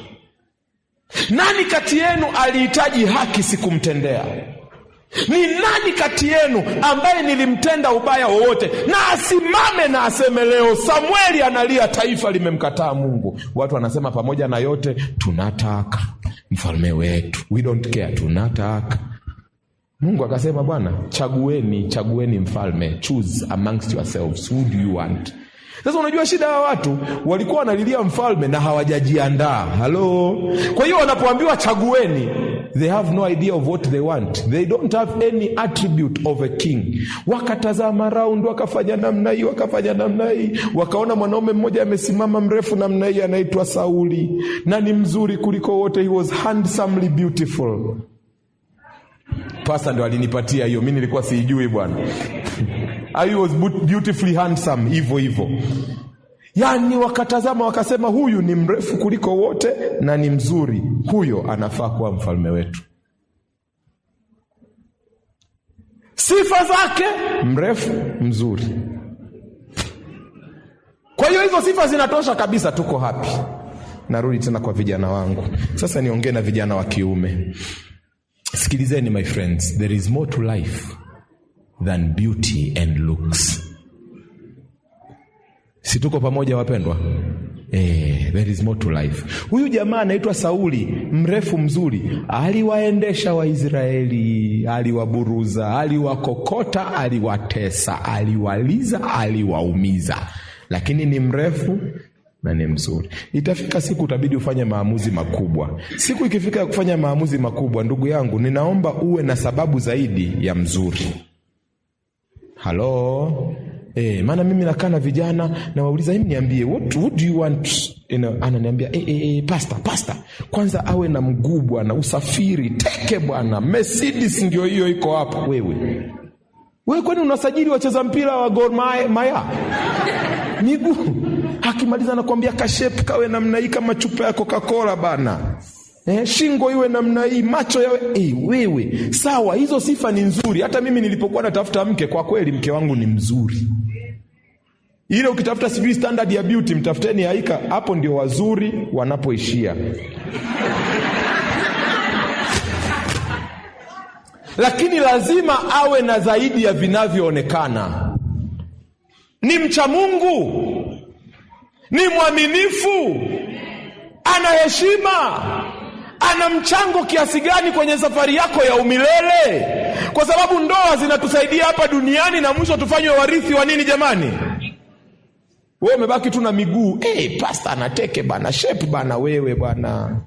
Nani kati yenu alihitaji haki sikumtendea? Ni nani kati yenu ambaye nilimtenda ubaya wowote? Na asimame na aseme leo. Samueli analia, taifa limemkataa Mungu. Watu wanasema pamoja na yote tunataka mfalme wetu, we don't care, tunataka. Mungu akasema, Bwana, chagueni, chagueni mfalme, choose amongst yourselves, who do you want? Sasa unajua shida ya watu walikuwa wanalilia mfalme na hawajajiandaa. Halo. Kwa hiyo wanapoambiwa chagueni, they have no idea of what they want. They don't have any attribute of a king. Wakatazama round, wakafanya namna hii, wakafanya namna hii, wakaona mwanaume mmoja amesimama mrefu namna hii, anaitwa Sauli na ni mzuri kuliko wote, he was handsomely beautiful. Pasta ndo alinipatia hiyo, mi nilikuwa siijui bwana. He was beautifully handsome, hivyo hivyo. Yaani wakatazama wakasema, huyu ni mrefu kuliko wote na ni mzuri, huyo anafaa kuwa mfalme wetu. Sifa zake, mrefu, mzuri. Kwa hiyo hizo sifa zinatosha kabisa, tuko happy. Narudi tena kwa vijana wangu sasa, niongee na vijana wa kiume. Sikilizeni my friends, there is more to life than beauty and looks. Si tuko pamoja wapendwa? There is more to life. Huyu jamaa anaitwa Sauli, mrefu mzuri, aliwaendesha Waisraeli, aliwaburuza, aliwakokota, aliwatesa, aliwaliza, aliwaumiza, lakini ni mrefu na ni mzuri. Itafika siku utabidi ufanye maamuzi makubwa. Siku ikifika ya kufanya maamuzi makubwa, ndugu yangu, ninaomba uwe na sababu zaidi ya mzuri. Halo? Maana mimi nakaa na vijana na wauliza, hebu niambie, what do you want? You know, ananiambia pastor, kwanza awe na mguu bwana, usafiri teke bwana, Mercedes ndio hiyo iko hapo. Wewe kwani unasajili wacheza mpira wa Gor Mahia? Miguu. Akimaliza anakuambia kashape kawe namna hii kama chupa ya Coca-Cola bana. Shingo iwe namna hii, macho yawe wewe. Sawa, hizo sifa ni nzuri. Hata mimi nilipokuwa natafuta mke, kwa kweli mke wangu ni mzuri. Ile ukitafuta sijui standard ya beauty, mtafuteni Haika, hapo ndio wazuri wanapoishia. Lakini lazima awe na zaidi ya vinavyoonekana. Ni mcha Mungu, ni mwaminifu, ana heshima, ana mchango kiasi gani kwenye safari yako ya umilele? Kwa sababu ndoa zinatusaidia hapa duniani na mwisho tufanywe warithi wa nini jamani? Wewe umebaki tu na miguu. Pastor anateke bana, shape bana, wewe bwana.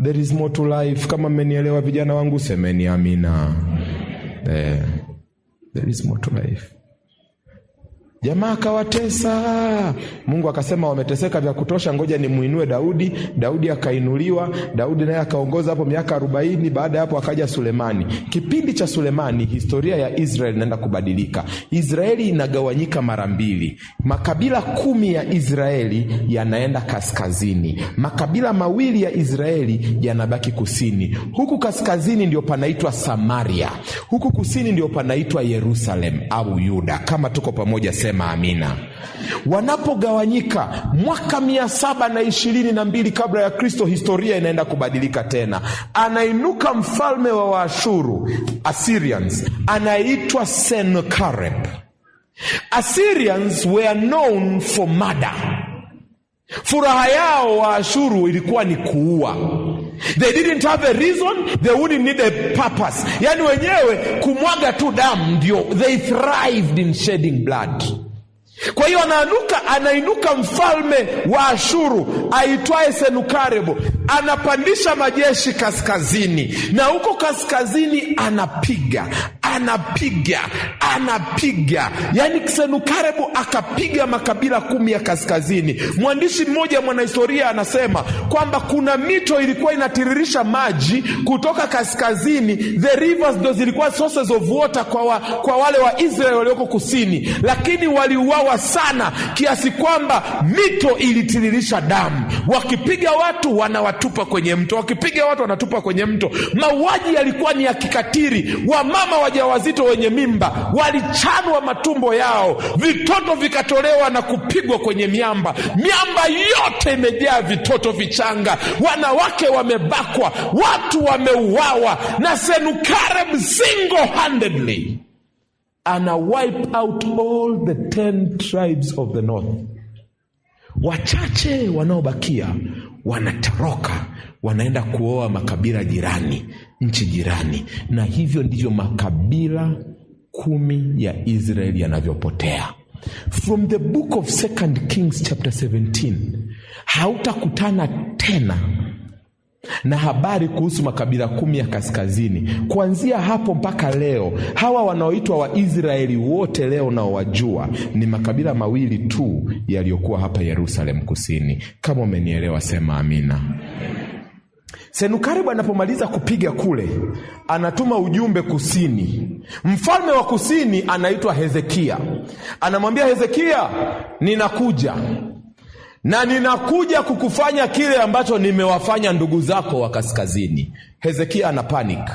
There is more to life. Kama mmenielewa vijana wangu, semeni amina. There is more to life. Jamaa akawatesa. Mungu akasema wameteseka vya kutosha, ngoja nimuinue Daudi. Daudi akainuliwa. Daudi naye akaongoza hapo miaka 40. Baada ya hapo akaja Sulemani. Kipindi cha Sulemani, historia ya Israeli inaenda kubadilika. Israeli inagawanyika mara mbili. Makabila 10 ya Israeli yanaenda kaskazini, makabila 2 ya Israeli yanabaki kusini. Huku kaskazini ndio panaitwa Samaria, huku kusini ndio panaitwa Yerusalem au Yuda. Kama tuko pamoja, sema amina. Wanapogawanyika mwaka 722 kabla ya Kristo, historia inaenda kubadilika tena. Anainuka mfalme wa Waashuru, Assyrians, anaitwa Sennacherib. Assyrians were known for murder. Furaha yao Waashuru ilikuwa ni kuua. They didn't have a reason, they wouldn't need a purpose. Yani wenyewe kumwaga tu damu ndio, they thrived in shedding blood. Kwa hiyo anainuka mfalme wa Ashuru aitwaye Senukaribu, anapandisha majeshi kaskazini, na huko kaskazini anapiga, anapiga, anapiga. Yani Senukaribu akapiga makabila 10 ya kaskazini. Mwandishi mmoja mwanahistoria anasema kwamba kuna mito ilikuwa inatiririsha maji kutoka kaskazini. The rivers ndo zilikuwa sources of water kwa wale wa Israeli walioko kusini, lakini waliuawa sana kiasi kwamba mito ilitiririsha damu. Wakipiga watu wanawatupa kwenye mto, wakipiga watu wanatupa kwenye mto. Mauaji yalikuwa ni ya kikatili. Wamama wajawazito wenye mimba walichanwa matumbo yao, vitoto vikatolewa na kupigwa kwenye miamba. Miamba yote imejaa vitoto vichanga, wanawake wamebakwa, watu wameuawa, na Sennacherib single-handedly ana wipe out all the 10 tribes of the north. Wachache wanaobakia wanatoroka, wanaenda kuoa makabila jirani, nchi jirani, na hivyo ndivyo makabila 10 ya Israeli yanavyopotea. From the book of 2 Kings chapter 17 hautakutana tena na habari kuhusu makabila 10 ya kaskazini. Kuanzia hapo mpaka leo, hawa wanaoitwa Waisraeli wote leo naowajua ni makabila 2 tu yaliyokuwa hapa Yerusalem kusini. Kama umenielewa sema amina. Senukaribu anapomaliza kupiga kule, anatuma ujumbe kusini. Mfalme wa kusini anaitwa Hezekia. Anamwambia Hezekia, ninakuja na ninakuja kukufanya kile ambacho nimewafanya ndugu zako wa kaskazini. Hezekia ana panic,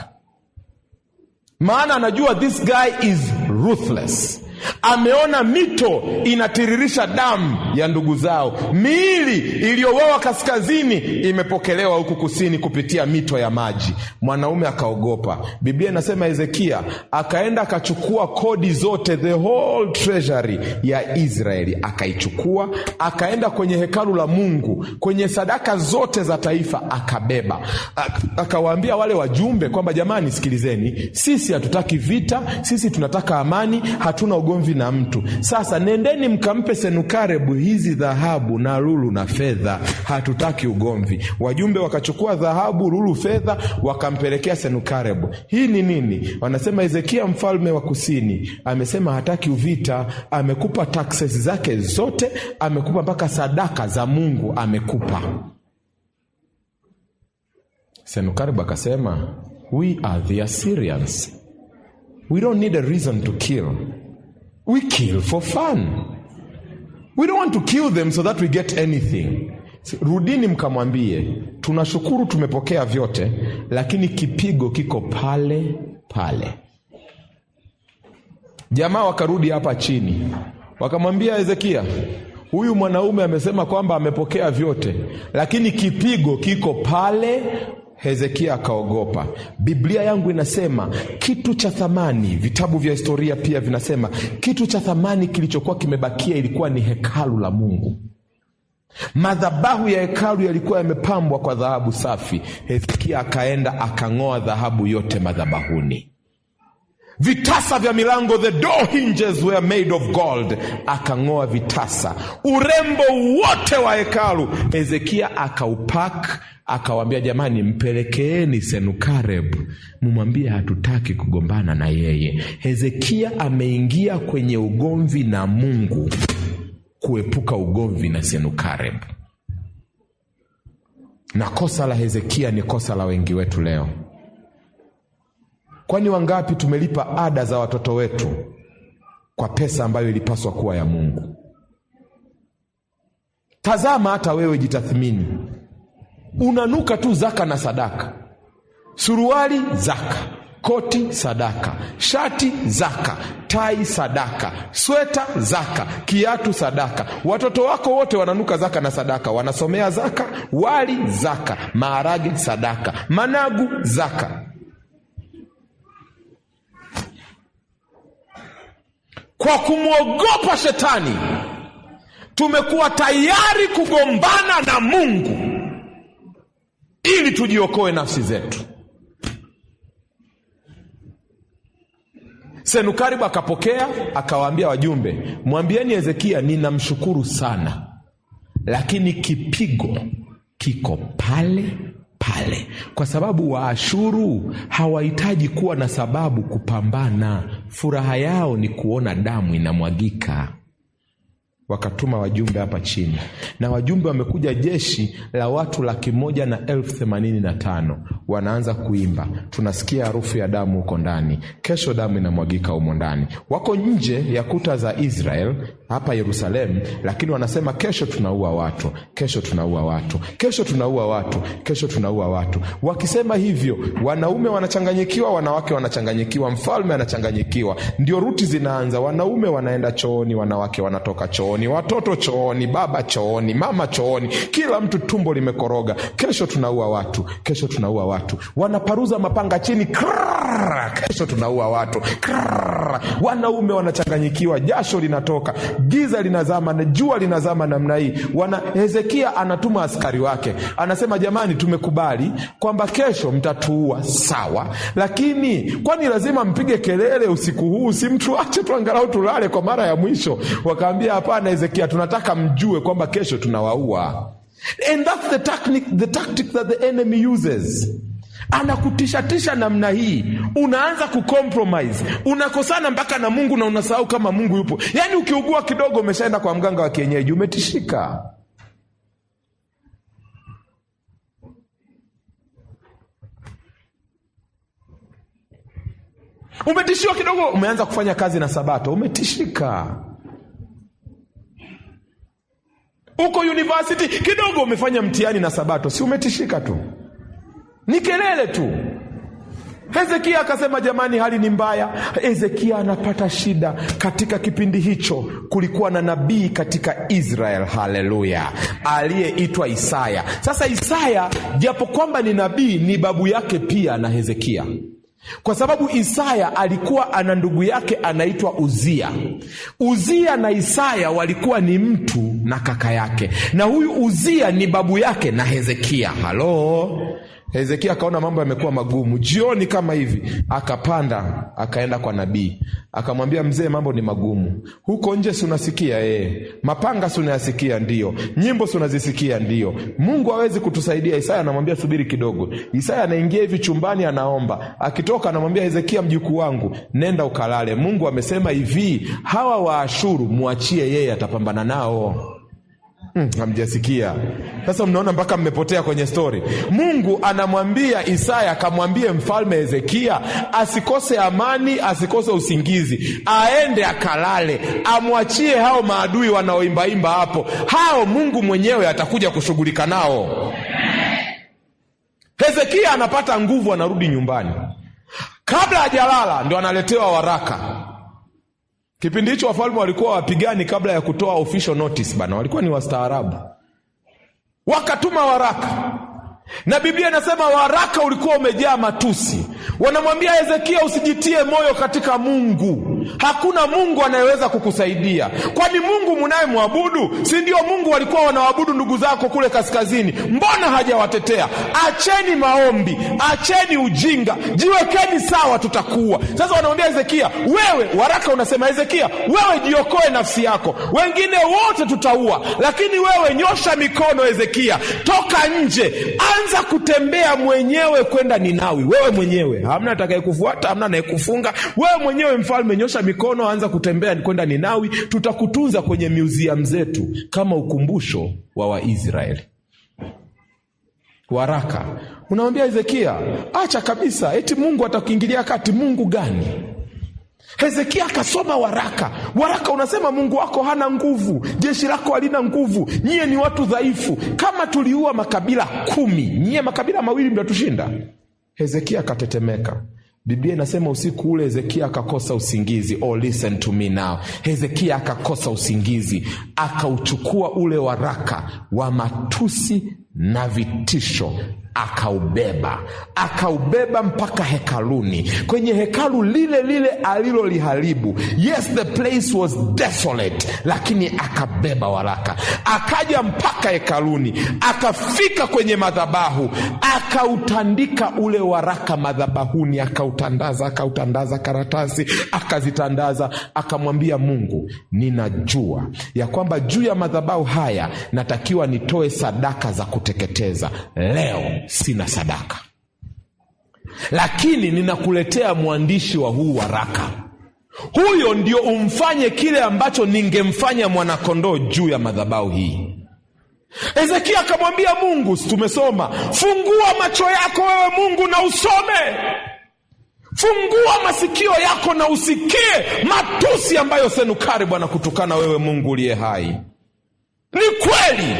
maana anajua this guy is ruthless. Ameona mito inatiririsha damu ya ndugu zao, miili iliyouawa kaskazini imepokelewa huku kusini kupitia mito ya maji. Mwanaume akaogopa. Biblia inasema Hezekia akaenda akachukua kodi zote, the whole treasury ya Israeli akaichukua, akaenda kwenye hekalu la Mungu, kwenye sadaka zote za taifa akabeba. Akawaambia wale wajumbe kwamba jamani, sikilizeni, sisi hatutaki vita, sisi tunataka amani, hatuna ugomvi na mtu. Sasa nendeni mkampe Senukaribu hizi dhahabu na lulu na fedha, hatutaki ugomvi. Wajumbe wakachukua dhahabu, lulu, fedha, wakampelekea Senukaribu. Hii ni nini? Wanasema Hezekia mfalme wa kusini amesema hataki uvita, amekupa taxes zake zote, amekupa mpaka sadaka za Mungu amekupa. Senukaribu akasema, we are the Assyrians, we don't need a reason to kill. We kill for fun. We don't want to kill them so that we get anything. Rudini mkamwambie, tunashukuru tumepokea vyote, lakini kipigo kiko pale pale. Jamaa wakarudi hapa chini, wakamwambia Hezekia, huyu mwanaume amesema kwamba amepokea vyote, lakini kipigo kiko pale. Hezekia akaogopa. Biblia yangu inasema kitu cha thamani, vitabu vya historia pia vinasema kitu cha thamani kilichokuwa kimebakia ilikuwa ni hekalu la Mungu. Madhabahu ya hekalu yalikuwa yamepambwa kwa dhahabu safi. Hezekia akaenda akang'oa dhahabu yote madhabahuni. Vitasa vya milango, the door hinges were made of gold. Akang'oa vitasa. Urembo wote wa hekalu Hezekia akaupak, Akawaambia, jamani, mpelekeeni Senukareb, mumwambie hatutaki kugombana na yeye. Hezekia ameingia kwenye ugomvi na Mungu kuepuka ugomvi na Senukareb. Na kosa la Hezekia ni kosa la wengi wetu leo. Kwani wangapi tumelipa ada za watoto wetu kwa pesa ambayo ilipaswa kuwa ya Mungu? Tazama hata wewe, jitathmini. Unanuka tu zaka na sadaka, suruali zaka, koti sadaka, shati zaka, tai sadaka, sweta zaka, kiatu sadaka. Watoto wako wote wananuka zaka na sadaka, wanasomea zaka, wali zaka, maharage sadaka, managu zaka. Kwa kumwogopa shetani tumekuwa tayari kugombana na Mungu ili tujiokoe nafsi zetu. Senukaribu akapokea, akawaambia wajumbe, mwambieni Hezekia ninamshukuru sana, lakini kipigo kiko pale pale, kwa sababu Waashuru hawahitaji kuwa na sababu kupambana. Furaha yao ni kuona damu inamwagika. Wakatuma wajumbe hapa chini, na wajumbe wamekuja, jeshi la watu 185,000. Wanaanza kuimba, tunasikia harufu ya damu huko ndani, kesho damu inamwagika humo ndani. Wako nje ya kuta za Israel hapa Yerusalemu, lakini wanasema kesho tunaua watu, kesho tunaua watu, kesho tunaua watu, kesho tunaua watu. Wakisema hivyo, wanaume wanachanganyikiwa, wanawake wanachanganyikiwa, mfalme anachanganyikiwa. Ndio ruti zinaanza, wanaume wanaenda chooni, wanawake wanatoka chooni, watoto chooni, baba chooni, mama chooni, kila mtu tumbo limekoroga. Kesho tunaua watu, kesho tunaua watu. Wanaparuza mapanga chini, krrr, kesho tunaua watu, krrr. Wanaume wanachanganyikiwa, jasho linatoka, giza linazama na jua linazama namna hii. Hezekia anatuma askari wake, anasema jamani, tumekubali kwamba kesho mtatuua, sawa, lakini kwani lazima mpige kelele usiku huu? Si mtuache tu angalau tulale kwa mara ya mwisho? Wakaambia hapana, Hezekia, tunataka mjue kwamba kesho tunawaua. And that's the tactic that the enemy uses. Anakutishatisha namna hii, unaanza kucompromise, unakosana mpaka na Mungu na unasahau kama Mungu yupo. Yaani ukiugua kidogo umeshaenda kwa mganga wa kienyeji, umetishika. Umetishiwa kidogo, umeanza kufanya kazi na Sabato, umetishika. Uko university kidogo umefanya mtihani na Sabato, si umetishika tu? Ni kelele tu. Hezekia akasema jamani, hali ni mbaya. Hezekia anapata shida. Katika kipindi hicho kulikuwa na nabii katika Israel, haleluya, aliyeitwa Isaya. Sasa Isaya japo kwamba ni nabii, ni babu yake pia na Hezekia, kwa sababu Isaya alikuwa ana ndugu yake anaitwa Uzia. Uzia na Isaya walikuwa ni mtu na kaka yake, na huyu Uzia ni babu yake na Hezekia. Halo. Hezekia akaona mambo yamekuwa magumu. Jioni kama hivi akapanda akaenda kwa nabii, akamwambia mzee, mambo ni magumu huko nje, si unasikia? Mapanga si unayasikia? Ndio. Nyimbo si unazisikia? Ndio. Mungu hawezi kutusaidia. Isaya anamwambia subiri kidogo. Isaya anaingia hivi chumbani, anaomba. Akitoka anamwambia Hezekia, mjukuu wangu, nenda ukalale. Mungu amesema hivi, hawa Waashuru muachie yeye, atapambana nao. Hamjasikia? Sasa mnaona mpaka mmepotea kwenye story. Mungu anamwambia Isaya akamwambie mfalme Hezekia asikose amani, asikose usingizi, aende akalale, amwachie hao maadui wanaoimbaimba hapo. Hao Mungu mwenyewe atakuja kushughulika nao. Hezekia anapata nguvu, anarudi nyumbani. Kabla hajalala ndio analetewa waraka. Kipindi hicho wafalme walikuwa wapigani kabla ya kutoa official notice bana, walikuwa ni wastaarabu. Wakatuma waraka, na Biblia inasema waraka ulikuwa umejaa matusi. Wanamwambia Hezekia, usijitie moyo katika Mungu, Hakuna Mungu anayeweza kukusaidia. Kwani Mungu mnayemwabudu si ndio Mungu walikuwa wanaabudu ndugu zako kule kaskazini? Mbona hajawatetea? Acheni maombi, acheni ujinga, jiwekeni sawa, tutakuwa. Sasa wanamwambia Hezekia, wewe, waraka unasema Hezekia, wewe jiokoe nafsi yako, wengine wote tutaua, lakini wewe nyosha mikono Hezekia, toka nje, anza kutembea mwenyewe kwenda Ninawi, wewe mwenyewe, hamna atakayekufuata, hamna anayekufunga. Wewe mwenyewe mfalme, nyosha mikono, anza kutembea kwenda Ninawi, tutakutunza kwenye museum zetu kama ukumbusho wa Waisraeli. Waraka unamwambia Hezekia, acha kabisa, eti Mungu atakuingilia kati. Mungu gani? Hezekia akasoma waraka. Waraka unasema Mungu wako hana nguvu, jeshi lako halina nguvu, nyie ni watu dhaifu. Kama tuliua makabila 10, nyie makabila 2 mtatushinda. Hezekia akatetemeka. Biblia inasema usiku ule Hezekia akakosa usingizi. Oh, listen to me now. Hezekia akakosa usingizi, akauchukua ule waraka wa matusi na vitisho, akaubeba, akaubeba mpaka hekaluni, kwenye hekalu lile lile aliloliharibu. Yes, the place was desolate, lakini akabeba waraka, akaja mpaka hekaluni, akafika kwenye madhabahu, akautandika ule waraka madhabahuni, akautandaza, akautandaza karatasi, akazitandaza, akamwambia Mungu, ninajua ya kwamba juu ya madhabahu haya natakiwa nitoe sadaka za kuteketeza. Leo sina sadaka, lakini ninakuletea mwandishi wa huu waraka. Huyo ndio umfanye kile ambacho ningemfanya mwanakondoo juu ya madhabahu hii. Hezekia akamwambia Mungu, tumesoma, fungua macho yako wewe Mungu na usome, fungua masikio yako na usikie matusi ambayo Senakeribu anakutukana wewe Mungu uliye hai. Ni kweli,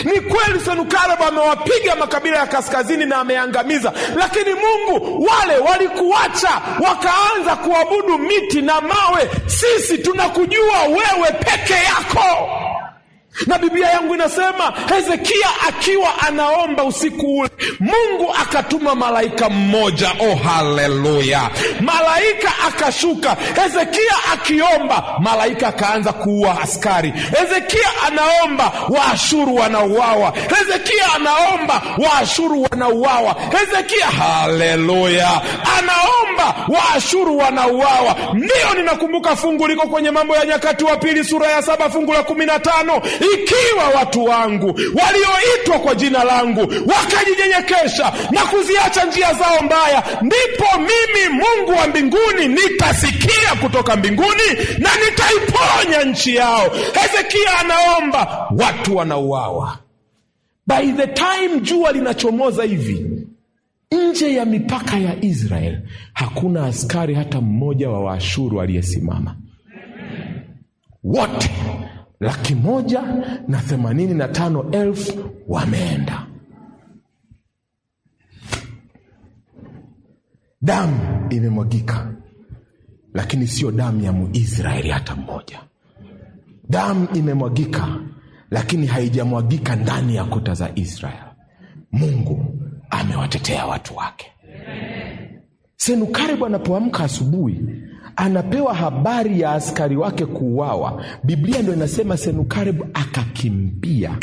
ni kweli Senakeribu amewapiga makabila ya kaskazini na ameangamiza, lakini Mungu, wale walikuacha wakaanza kuabudu miti na mawe. Sisi tunakujua wewe peke yako. Na Biblia yangu inasema Hezekia akiwa anaomba usiku ule, Mungu akatuma malaika mmoja. Oh, haleluya! Malaika akashuka. Hezekia akiomba, malaika akaanza kuua askari. Hezekia anaomba, Waashuru wanauawa. Hezekia anaomba, Waashuru wanauawa. Hezekia, haleluya, anaomba, Waashuru wanauawa. Ndiyo, ninakumbuka fungu liko kwenye Mambo ya Nyakati wa Pili sura ya 7 fungu la 15. Ikiwa watu wangu walioitwa kwa jina langu wakajinyenyekesha na kuziacha njia zao mbaya, ndipo mimi Mungu wa mbinguni nitasikia kutoka mbinguni na nitaiponya nchi yao. Hezekia anaomba, watu wanauawa. By the time jua linachomoza hivi, nje ya mipaka ya Israel hakuna askari hata mmoja wa Waashuru aliyesimama. Wote 185,000 wameenda. Damu imemwagika, lakini sio damu ya Muisraeli hata mmoja. Damu imemwagika, lakini haijamwagika ndani ya kuta za Israel. Mungu amewatetea watu wake. Senakeribu anapoamka asubuhi, anapewa habari ya askari wake kuuawa. Biblia ndio inasema Senakeribu akakimbia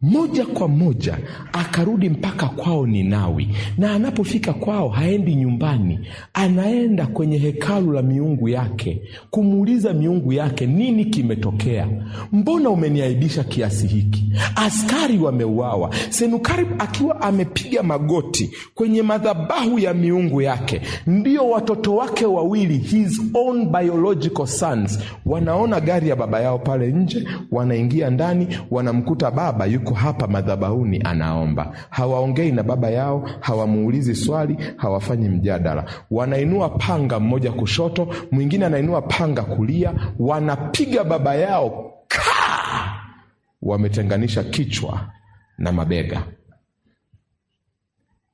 moja kwa moja, akarudi mpaka kwao Ninawi. Na anapofika kwao haendi nyumbani, anaenda kwenye hekalu la miungu yake kumuuliza miungu yake, nini kimetokea? Mbona umeniaibisha kiasi hiki? Askari wameuawa. Senakeribu akiwa amepiga magoti kwenye madhabahu ya miungu yake, ndio watoto wake wawili, his own biological sons, wanaona gari ya baba yao pale nje, wanaingia ndani, wanamkuta baba yuko hapa madhabahuni anaomba. Hawaongei na baba yao, hawamuulizi swali, hawafanyi mjadala. Wanainua panga, mmoja kushoto, mwingine anainua panga kulia, wanapiga baba yao kaa, wametenganisha kichwa na mabega.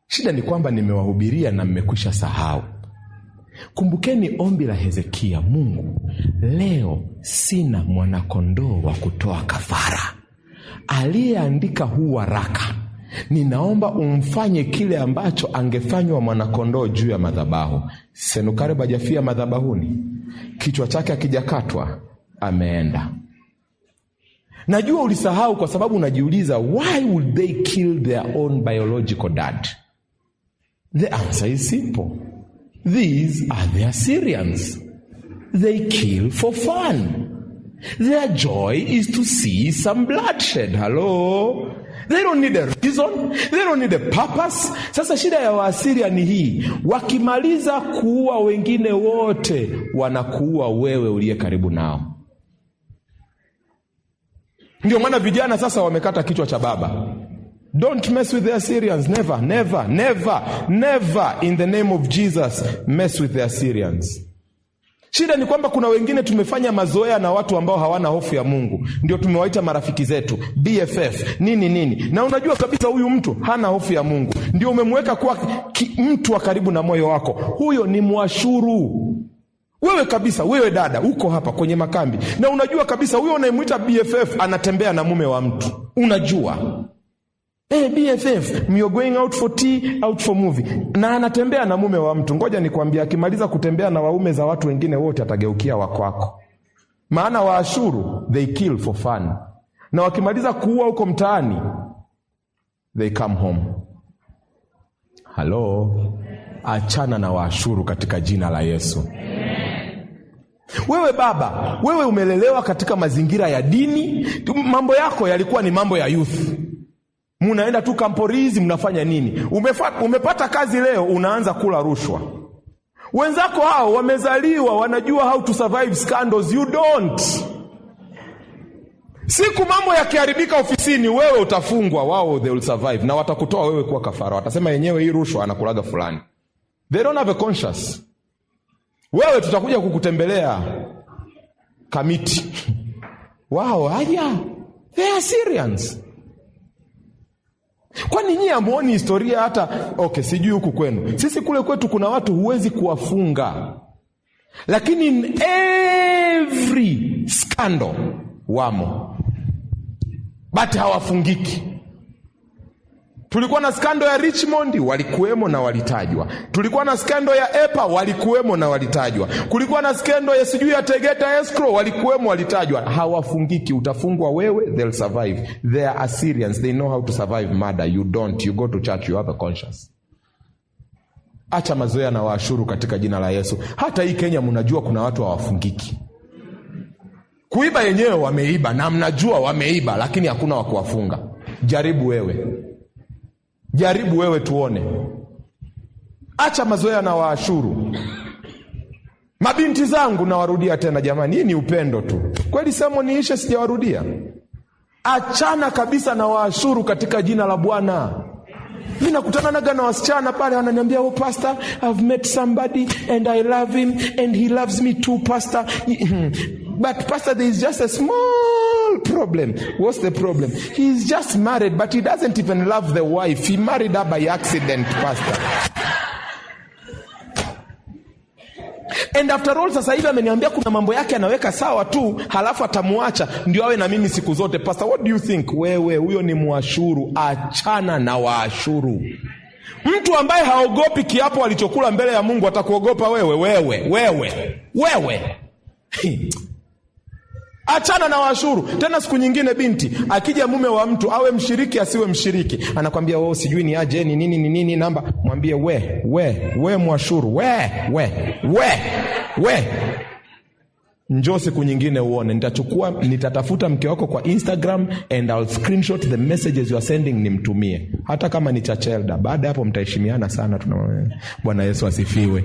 Shida ni kwamba nimewahubiria na mmekwisha sahau. Kumbukeni ombi la Hezekia, Mungu, leo sina mwanakondoo wa kutoa kafara. Aliyeandika huu waraka Ninaomba umfanye kile ambacho angefanywa mwanakondoo juu ya madhabahu. Senakeribu hajafia madhabahuni, kichwa chake hakijakatwa, ameenda. Najua ulisahau kwa sababu unajiuliza, why would they kill their own biological dad? The answer is simple. These are the Assyrians. They kill for fun. Their joy is to see some bloodshed. Hello? They don't need a reason. They don't need a purpose. Sasa shida ya Waasiria ni hii. Wakimaliza kuua wengine wote, wanakuua wewe uliye karibu nao. Ndio maana vijana sasa wamekata kichwa cha baba. Don't mess with the Assyrians. Never, never, never, never in the name of Jesus mess with the Assyrians. Shida ni kwamba kuna wengine tumefanya mazoea na watu ambao hawana hofu ya Mungu, ndio tumewaita marafiki zetu, BFF nini nini, na unajua kabisa huyu mtu hana hofu ya Mungu, ndio umemweka kuwa mtu wa karibu na moyo wako. Huyo ni Mwashuru. Wewe kabisa, wewe dada, uko hapa kwenye makambi na unajua kabisa huyo unayemwita BFF anatembea na mume wa mtu, unajua. Hey, BFF, you're going out for tea, out for movie. Na anatembea na mume wa mtu. Ngoja nikwambie, akimaliza kutembea na waume za watu wengine wote atageukia wakwako. Maana Waashuru, they kill for fun. Na wakimaliza kuua huko mtaani, they come home. Halo, achana na Waashuru katika jina la Yesu. Wewe baba, wewe umelelewa katika mazingira ya dini, mambo yako yalikuwa ni mambo ya youth. Munaenda tu kamporizi, mnafanya nini? Umepata kazi leo, unaanza kula rushwa. Wenzako hao wamezaliwa wanajua how to survive scandals, you don't. Siku mambo yakiharibika ofisini, wewe utafungwa, wao they will survive, na watakutoa wewe kuwa kafara. Watasema yenyewe hii rushwa anakulaga fulani. They don't have a conscience. Wewe tutakuja kukutembelea Kamiti. Wao haya, they are Syrians. Kwani nyinyi hamuoni historia hata? Okay, sijui huku kwenu. Sisi kule kwetu kuna watu huwezi kuwafunga, lakini in every scandal wamo, but hawafungiki. Tulikuwa na scandal ya Richmond, walikuwemo na walitajwa. Tulikuwa na scandal ya EPA, walikuwemo na walitajwa. Kulikuwa na scandal ya sijui ya Tegeta Escrow, walikuwemo, walitajwa. Hawafungiki. Utafungwa wewe, they'll survive. They are Assyrians, they know how to survive murder. You don't. You go to church, you have a conscience. Acha mazoea na Waashuru katika jina la Yesu. Hata hii Kenya mnajua kuna watu hawafungiki. Kuiba yenyewe wameiba na mnajua wameiba, lakini hakuna wa kuwafunga. Jaribu wewe. Jaribu wewe tuone. Acha mazoea na Waashuru. Mabinti zangu nawarudia tena jamani, hii ni upendo tu. Kweli semo niishe sijawarudia. Achana kabisa na Waashuru katika jina la Bwana. Mimi nakutana naga na wasichana pale wananiambia, oh pastor, I've met somebody and I love him and he loves me too, pastor. But pastor, there is just a small problem. What's the problem? He's just married, but he doesn't even love the wife. He married her by accident, pastor. And after all, sasa hivi ameniambia kuna mambo yake anaweka sawa tu, halafu atamuacha ndio awe na mimi siku zote. Pastor, what do you think? Wewe huyo ni Mwashuru, achana na Waashuru. Mtu ambaye haogopi kiapo alichokula mbele ya Mungu atakuogopa wewe, wewe, wewe, wewe. Achana na Waashuru. Tena siku nyingine binti akija mume wa mtu awe mshiriki asiwe mshiriki, anakwambia wewe sijui ni aje ni nini ni nini namba, mwambie we we we Mwashuru, we we we we, njoo siku nyingine uone. Nitatafuta mke wako kwa Instagram and I'll screenshot the messages you are sending nimtumie, hata kama ni chachelda. Baada hapo mtaheshimiana sana. Bwana Yesu asifiwe.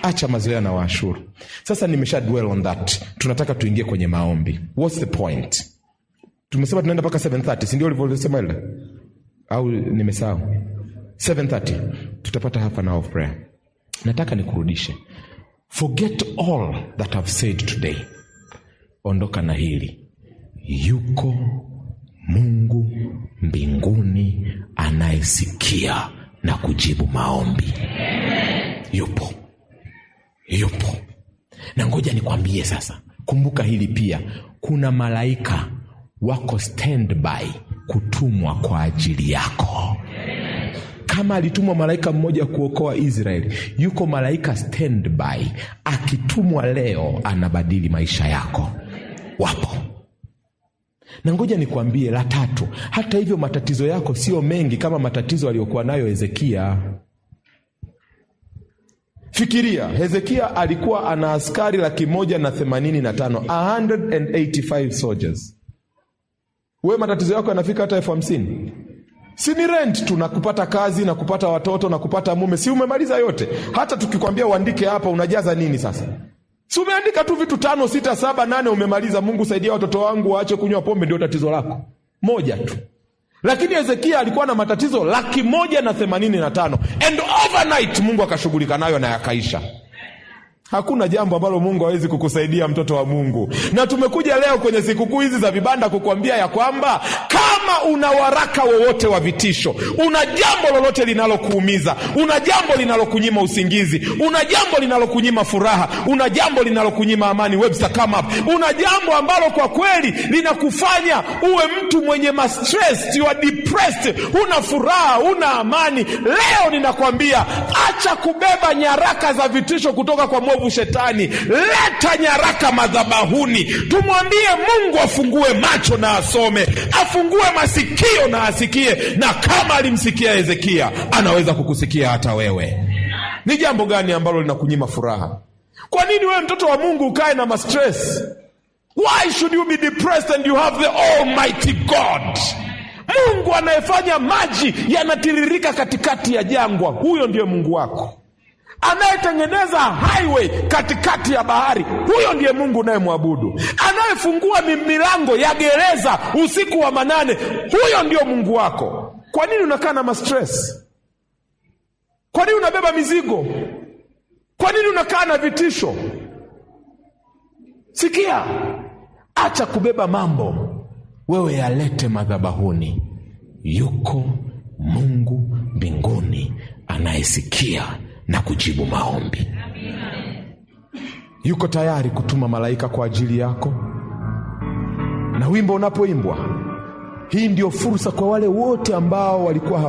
Acha mazoea na Waashuru. Sasa nimesha dwell on that. Tunataka tuingie kwenye maombi. What's the point? Tumesema tunaenda mpaka 7:30, si ndio ulivyosema ile? Au nimesahau? 7:30. Tutapata half an hour of prayer. Nataka nikurudishe. Forget all that I've said today. Ondoka na hili. Yuko Mungu mbinguni anayesikia na kujibu maombi. Yupo. Yupo. Na ngoja nikwambie sasa, kumbuka hili pia, kuna malaika wako standby kutumwa kwa ajili yako. Kama alitumwa malaika mmoja kuokoa Israeli, yuko malaika standby, akitumwa leo anabadili maisha yako. Wapo. Na ngoja nikwambie la tatu, hata hivyo matatizo yako sio mengi kama matatizo aliyokuwa nayo Hezekia. Fikiria, Hezekia alikuwa ana askari 185,000, 185 soldiers. Wewe matatizo yako yanafika hata 50,000? Si ni rent tu na kupata kazi na kupata watoto na kupata mume, si umemaliza yote? Hata tukikwambia uandike hapa unajaza nini sasa? Si umeandika tu vitu 5, 6, 7, 8 umemaliza. Mungu saidia watoto wangu waache kunywa pombe, ndio tatizo lako moja tu. Lakini Hezekia alikuwa na matatizo 185,000, and overnight Mungu akashughulika nayo na yakaisha. Hakuna jambo ambalo Mungu hawezi kukusaidia, mtoto wa Mungu. Na tumekuja leo kwenye sikukuu hizi za vibanda kukuambia ya kwamba kama una waraka wowote wa vitisho, una jambo lolote linalokuumiza, una jambo linalokunyima usingizi, una jambo linalokunyima furaha, una jambo linalokunyima amani, Webster come up, una jambo ambalo kwa kweli linakufanya uwe mtu mwenye ma-stress, you are depressed, huna furaha, huna amani, leo ninakwambia acha kubeba nyaraka za vitisho kutoka kwa mwovu shetani. Leta nyaraka madhabahuni, tumwambie Mungu afungue macho na asome, afungue masikio na asikie. Na kama alimsikia Hezekia, anaweza kukusikia hata wewe. Ni jambo gani ambalo linakunyima furaha? Kwa nini wewe mtoto wa Mungu ukae na ma-stress? Why should you be depressed and you have the Almighty God? Mungu anayefanya maji yanatiririka katikati ya jangwa, huyo ndiye Mungu wako. Anayetengeneza highway katikati ya bahari, huyo ndiye Mungu unayemwabudu. Anayefungua milango ya gereza usiku wa manane, huyo ndio Mungu wako. Kwa nini unakaa na ma-stress? Kwa nini unabeba mizigo? Kwa nini unakaa na vitisho? Sikia, acha kubeba mambo, wewe yalete madhabahuni. Yuko Mungu mbinguni anayesikia na kujibu maombi. Yuko tayari kutuma malaika kwa ajili yako. Na wimbo unapoimbwa, hii ndio fursa kwa wale wote ambao walikuwa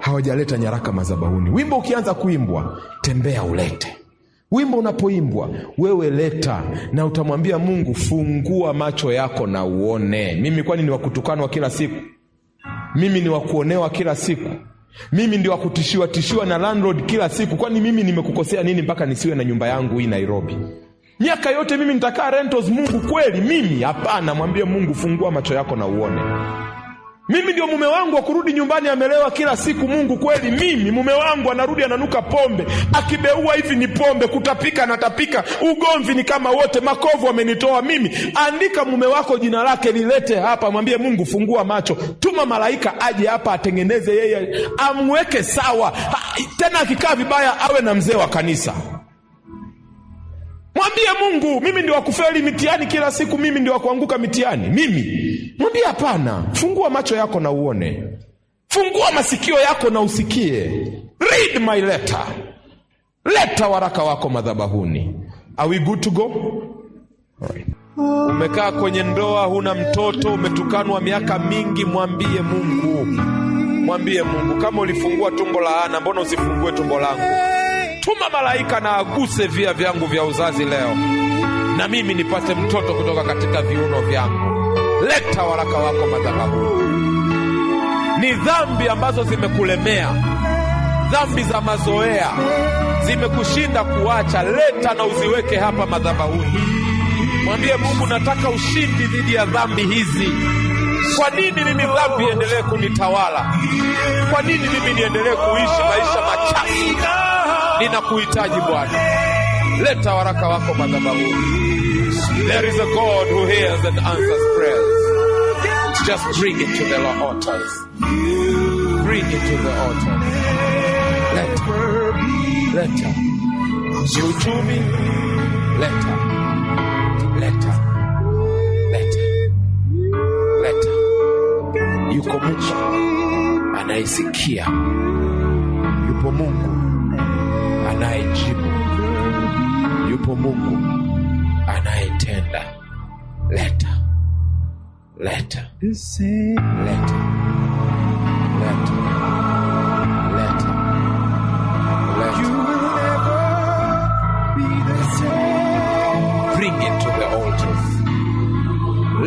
hawajaleta nyaraka madhabahuni. Wimbo ukianza kuimbwa, tembea ulete. Wimbo unapoimbwa, wewe leta, na utamwambia Mungu, fungua macho yako na uone. Mimi kwani ni wakutukanwa kila siku? Mimi ni wakuonewa kila siku? Mimi ndio wakutishiwa tishiwa na landlord kila siku? Kwani mimi nimekukosea nini mpaka nisiwe na nyumba yangu hii Nairobi? Miaka yote mimi nitakaa rentals? Mungu kweli mimi? Hapana, mwambie Mungu, fungua macho yako na uone. Mimi ndio mume wangu wa kurudi nyumbani amelewa kila siku? Mungu kweli mimi? Mume wangu anarudi ananuka pombe, akibeua hivi ni pombe, kutapika anatapika, ugomvi ni kama wote, makovu amenitoa mimi. Andika mume wako jina lake, lilete hapa, mwambie Mungu, fungua macho, tuma malaika aje hapa atengeneze yeye, amweke sawa. Tena akikaa vibaya awe na mzee wa kanisa. Mwambie Mungu, mimi ndio wakufeli mitihani kila siku, mimi ndio wakuanguka mitihani, mimi. Mwambie hapana, fungua macho yako na uone, fungua masikio yako na usikie. Read my letter, leta waraka wako madhabahuni. Are we good to go? All right. Umekaa kwenye ndoa, huna mtoto, umetukanwa miaka mingi, mwambie Mungu, mwambie Mungu, kama ulifungua tumbo la Ana, mbona usifungue tumbo langu? Tuma malaika na aguse via vyangu vya uzazi leo, na mimi nipate mtoto kutoka katika viuno vyangu. Leta waraka wako madhabahuni. Ni dhambi ambazo zimekulemea, dhambi za mazoea zimekushinda kuacha, leta na uziweke hapa madhabahuni. Mwambie Mungu, nataka ushindi dhidi ya dhambi hizi. Kwa nini mimi dhambi iendelee kunitawala? Kwa nini mimi niendelee kuishi maisha machafu? Ninakuhitaji Bwana, leta waraka wako madhabahuni. There is a God who hears and answers prayers. Just bring it to the altars. Bring it to the altars. Leta, leta. Ni uchumi, leta, leta, leta, leta. Yuko Mungu anayesikia, yupo Mungu anayejibu, yupo Mungu anayetenda. Leta. Leta, the same. leta, leta, leta, leta. You will never be the same. Bring it to the altars.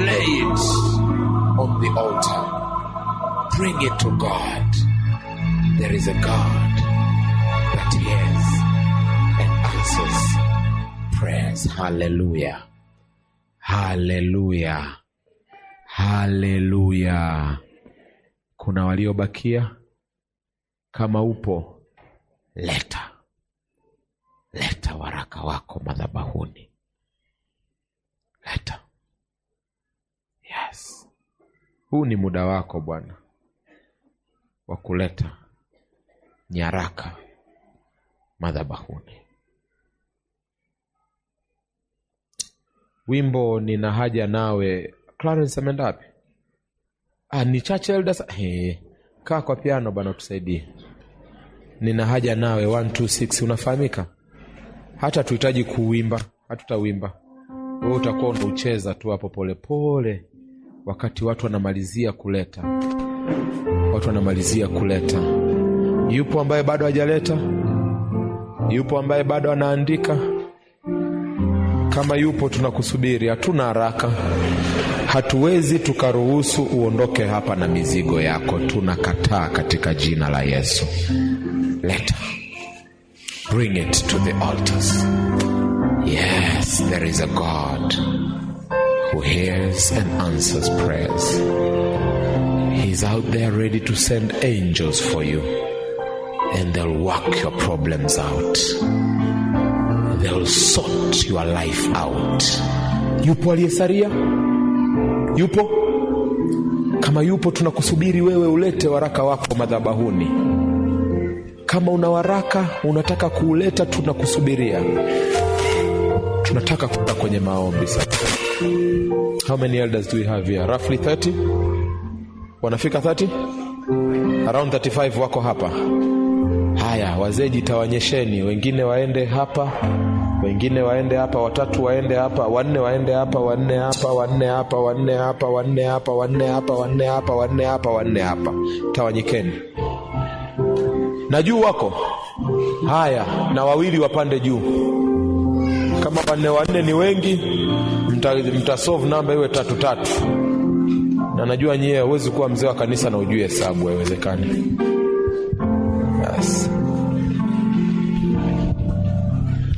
Lay it on the altar. Bring it to God. There is a God that hears and answers prayers. Hallelujah. Hallelujah. Hallelujah. Kuna waliobakia? Kama upo, leta. Leta waraka wako madhabahuni. Leta. Yes. Huu ni muda wako Bwana wa kuleta nyaraka madhabahuni. Wimbo nina haja nawe. Clarence ameenda wapi? Ah, ni Church Elders. Hey, kaa kwa piano bana tusaidie. Nina haja nawe 1 2 6 unafahamika? Hata tuhitaji kuuimba, hatutauimba. Wewe utakuwa unaucheza tu hapo polepole wakati watu wanamalizia kuleta. Watu wanamalizia kuleta. Yupo ambaye bado hajaleta? Yupo ambaye bado anaandika? Kama yupo tunakusubiri, hatuna haraka. Hatuwezi tukaruhusu uondoke hapa na mizigo yako. Tunakataa katika jina la Yesu. Leta. Bring it to the altars. Yes, there is a God who hears and answers prayers. He's out there ready to send angels for you, and they'll work your problems out. They'll sort your life out. Yupo aliyesalia? Yupo? Kama yupo, tunakusubiri wewe ulete waraka wako madhabahuni. Kama una waraka unataka kuuleta, tunakusubiria. Tunataka kwenda kwenye maombi sasa. How many elders do we have here? Roughly 30? Wanafika 30? Around 35 wako hapa. Haya, wazee jitawanyesheni, wengine waende hapa, wengine waende hapa, watatu waende hapa, wanne waende hapa, wanne hapa, wanne hapa, wanne hapa, wanne hapa, wanne hapa, wanne hapa, wanne hapa, wanne hapa. Tawanyikeni. Na juu wako. Haya, na wawili wapande juu. Kama wanne wanne ni wengi, mta solve namba iwe 3 3. Na najua nyie huwezi kuwa mzee wa kanisa na ujue hesabu, haiwezekani. Yes.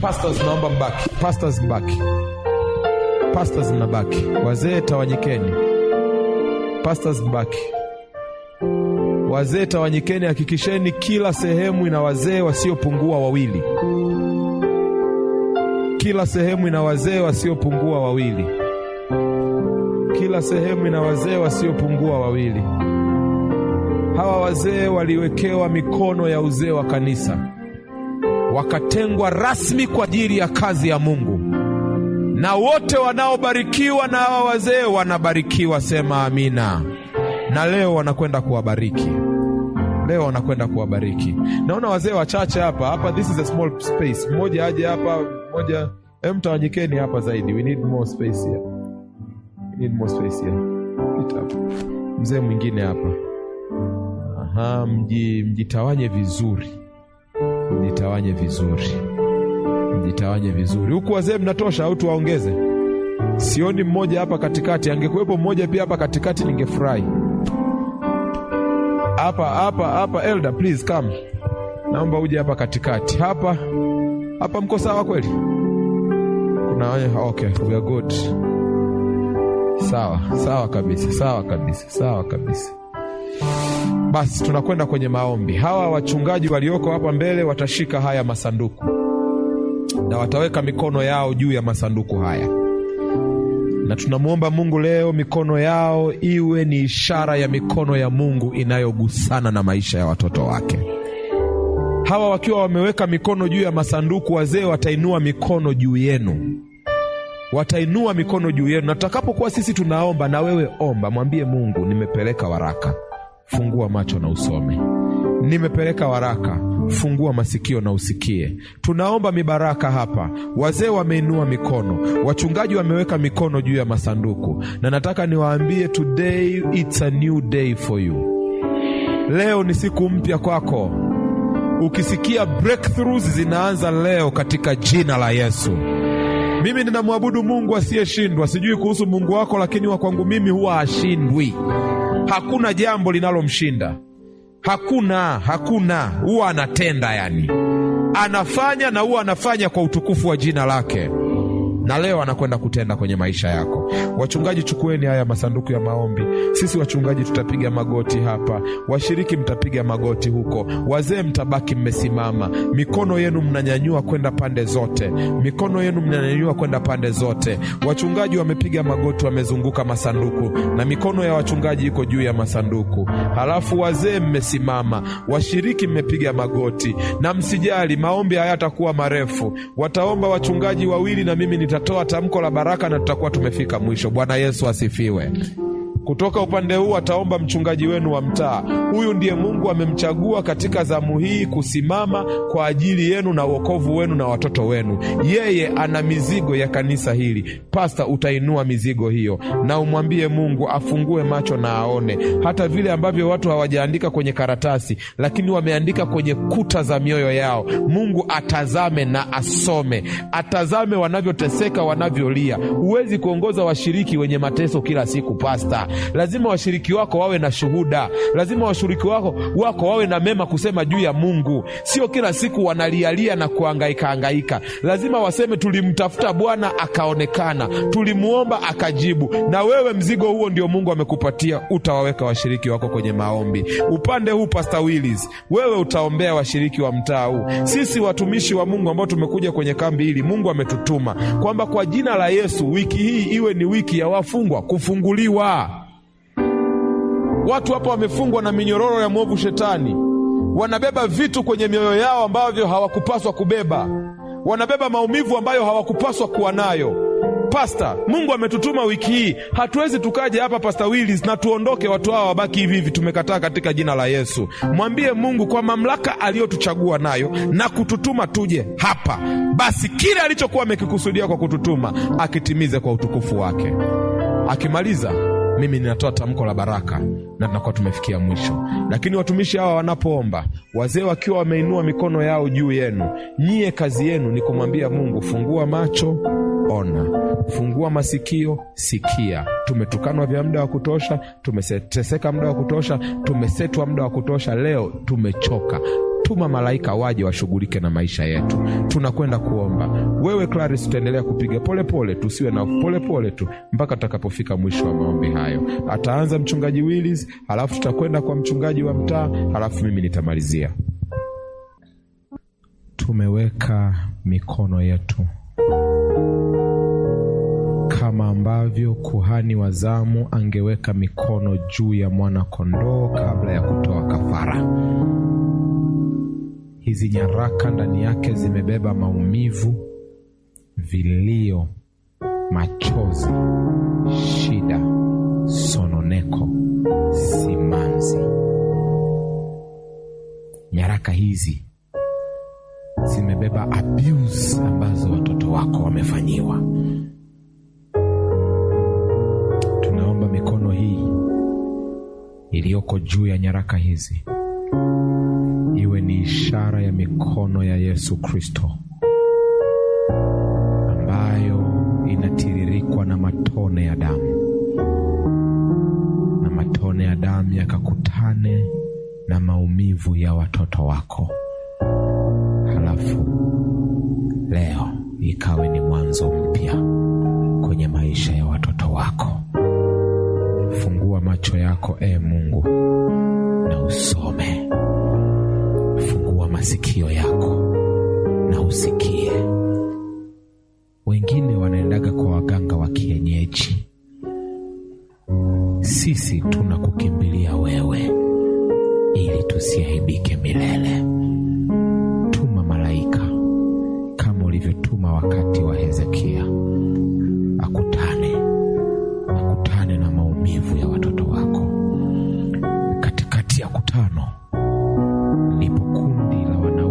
Pastors naomba mbaki. Pastors mbaki. Pastors mnabaki. Wazee tawanyikeni. Pastors mbaki. Wazee tawanyikeni, hakikisheni kila sehemu ina wazee wasiopungua wawili. Kila sehemu ina wazee wasiopungua wawili. Kila sehemu ina wazee wasiopungua wawili. Hawa wazee waliwekewa mikono ya uzee wa kanisa, wakatengwa rasmi kwa ajili ya kazi ya Mungu. Na wote wanaobarikiwa na hawa wazee wanabarikiwa, sema amina. Na leo wanakwenda kuwabariki. Leo wanakwenda kuwabariki. Naona wazee wachache hapa. Hapa this is a small space. Mmoja aje hapa, mmoja. Mtawanyikeni hapa zaidi. We need more space here. We need more space here. Pita hapa. Mzee mwingine hapa. Aha, mjitawanye vizuri. Mjitawanye vizuri. Mjitawanye vizuri. Huku wazee mnatosha au tuwaongeze? Sioni mmoja hapa katikati. Angekuwepo mmoja pia hapa katikati ningefurahi. Hapa hapa hapa, elder please come. Naomba uje hapa katikati. Hapa hapa mko sawa kweli? Kuna okay, we are good. Sawa, sawa kabisa, sawa kabisa, sawa kabisa. Basi tunakwenda kwenye maombi. Hawa wachungaji walioko hapa mbele watashika haya masanduku na wataweka mikono yao juu ya masanduku haya. Na tunamuomba Mungu leo mikono yao iwe ni ishara ya mikono ya Mungu inayogusana na maisha ya watoto wake. Hawa wakiwa wameweka mikono juu ya masanduku, wazee watainua mikono juu yenu. Watainua mikono juu yenu. Na tutakapokuwa sisi tunaomba, na wewe omba, mwambie Mungu, nimepeleka waraka, fungua macho na usome. Nimepeleka waraka, Fungua masikio na usikie. Tunaomba mibaraka hapa. Wazee wameinua mikono, wachungaji wameweka mikono juu ya masanduku, na nataka niwaambie, today it's a new day for you. Leo ni siku mpya kwako. Ukisikia breakthroughs zinaanza leo katika jina la Yesu. Mimi ninamwabudu Mungu asiyeshindwa. Sijui kuhusu Mungu wako, lakini wa kwangu mimi huwa hashindwi. Hakuna jambo linalomshinda. Hakuna, hakuna. Huwa anatenda, yani anafanya, na huwa anafanya kwa utukufu wa jina lake, na leo anakwenda kutenda kwenye maisha yako. Wachungaji, chukueni haya masanduku ya maombi. Sisi wachungaji tutapiga magoti hapa, washiriki mtapiga magoti huko, wazee mtabaki mmesimama. Mikono yenu mnanyanyua kwenda pande zote, mikono yenu mnanyanyua kwenda pande zote. Wachungaji wamepiga magoti, wamezunguka masanduku, na mikono ya wachungaji iko juu ya masanduku. Halafu wazee mmesimama, washiriki mmepiga magoti, na msijali, maombi hayatakuwa marefu. Wataomba wachungaji wawili na mimi nitatoa tamko la baraka na tutakuwa tumefika mwisho. Bwana Yesu asifiwe. Kutoka upande huu ataomba mchungaji wenu wa mtaa. Huyu ndiye Mungu amemchagua katika zamu hii kusimama kwa ajili yenu na wokovu wenu na watoto wenu. Yeye ana mizigo ya kanisa hili. Pasta, utainua mizigo hiyo na umwambie Mungu afungue macho na aone hata vile ambavyo watu hawajaandika kwenye karatasi, lakini wameandika kwenye kuta za mioyo yao. Mungu atazame na asome, atazame wanavyoteseka, wanavyolia. Huwezi kuongoza washiriki wenye mateso kila siku, pasta. Lazima washiriki wako wawe na shuhuda, lazima washiriki wako wawe na mema kusema juu ya Mungu. Sio kila siku wanalialia na kuhangaika hangaika. Lazima waseme tulimtafuta Bwana akaonekana, tulimuomba akajibu. Na wewe mzigo huo ndio Mungu amekupatia, utawaweka washiriki wako kwenye maombi. Upande huu Pastor Willis, wewe utaombea washiriki wa mtaa huu. Sisi watumishi wa Mungu ambao tumekuja kwenye kambi hili, Mungu ametutuma kwamba kwa jina la Yesu wiki hii iwe ni wiki ya wafungwa kufunguliwa. Watu hapa wamefungwa na minyororo ya mwovu shetani, wanabeba vitu kwenye mioyo yao ambavyo hawakupaswa kubeba, wanabeba maumivu ambayo hawakupaswa kuwa nayo. Pasta, Mungu ametutuma wiki hii, hatuwezi tukaje hapa Pasta Willis na tuondoke watu hawa wabaki hivi hivi. Tumekataa katika jina la Yesu. Mwambie Mungu kwa mamlaka aliyotuchagua nayo na kututuma tuje hapa, basi kile alichokuwa amekikusudia kwa kututuma akitimize kwa utukufu wake. Akimaliza, mimi ninatoa tamko la baraka na tunakuwa tumefikia mwisho. Lakini watumishi hawa wanapoomba, wazee wakiwa wameinua mikono yao juu yenu, nyie kazi yenu ni kumwambia Mungu, fungua macho ona, fungua masikio sikia. Tumetukanwa vya muda wa kutosha, tumeteseka muda wa kutosha, tumesetwa muda wa kutosha, leo tumechoka. Tuma malaika waje washughulike na maisha yetu. Tunakwenda kuomba. Wewe Clarice, tutaendelea kupiga polepole, tusiwe na polepole tu mpaka tutakapofika mwisho wa maombi hayo. Ataanza mchungaji Willis, halafu tutakwenda kwa mchungaji wa mtaa, halafu mimi nitamalizia. Tumeweka mikono yetu kama ambavyo kuhani wa zamu angeweka mikono juu ya mwana kondoo kabla ya kutoa kafara. Hizi nyaraka ndani yake zimebeba maumivu, vilio, machozi, shida, sononeko, simanzi. Nyaraka hizi zimebeba abuse ambazo watoto wako wamefanyiwa. Tunaomba mikono hii iliyoko juu ya nyaraka hizi iwe ni ishara ya mikono ya Yesu Kristo ambayo inatiririkwa na matone ya damu, na matone ya damu yakakutane na maumivu ya watoto wako, halafu leo ikawe ni mwanzo mpya kwenye maisha ya watoto wako. Fungua macho yako, e Mungu, na usome. Fungua masikio yako na usikie. Wengine wanaendaga kwa waganga wa kienyeji, sisi tunakukimbilia wewe ili tusiaibike milele. Tuma malaika kama ulivyotuma wakati wa Hezekia, akutane na maumivu ya watoto wako. Katikati ya kutano lipo kundi la wanaume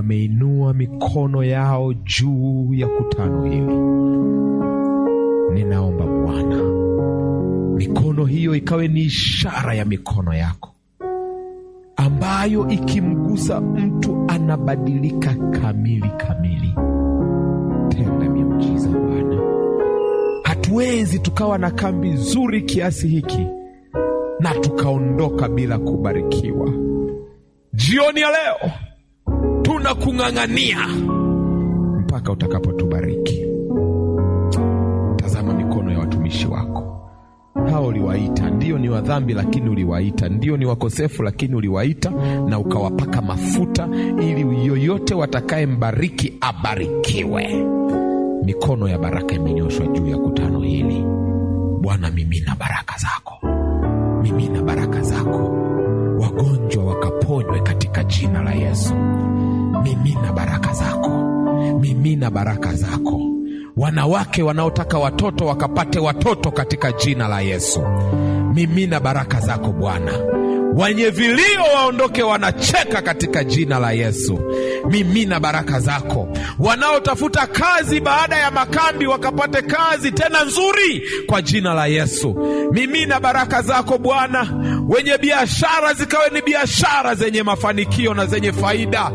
Wameinua mikono yao juu ya kutano hili. Ninaomba Bwana, mikono hiyo ikawe ni ishara ya mikono yako ambayo ikimgusa mtu anabadilika kamili kamili. Tenda miujiza Bwana. Hatuwezi tukawa na kambi nzuri kiasi hiki na tukaondoka bila kubarikiwa. Jioni ya leo tunakung'ang'ania mpaka utakapotubariki. Tazama mikono ya watumishi wako hao uliwaita, ndio ni wadhambi lakini uliwaita, ndio ni wakosefu lakini uliwaita na ukawapaka mafuta, ili yoyote watakayembariki abarikiwe. Mikono ya baraka imenyoshwa juu ya kutano hili. Bwana, mimina baraka zako, mimina baraka zako, wagonjwa wakaponywe katika jina la Yesu. Mimina baraka zako, mimina baraka zako wanawake wanaotaka watoto wakapate watoto katika jina la Yesu. Mimina baraka zako Bwana. Wenye vilio waondoke wanacheka katika jina la Yesu. Mimina baraka zako. Wanaotafuta kazi baada ya makambi wakapate kazi tena nzuri kwa jina la Yesu. Mimina baraka zako Bwana. Wenye biashara zikawe ni biashara zenye mafanikio na zenye faida.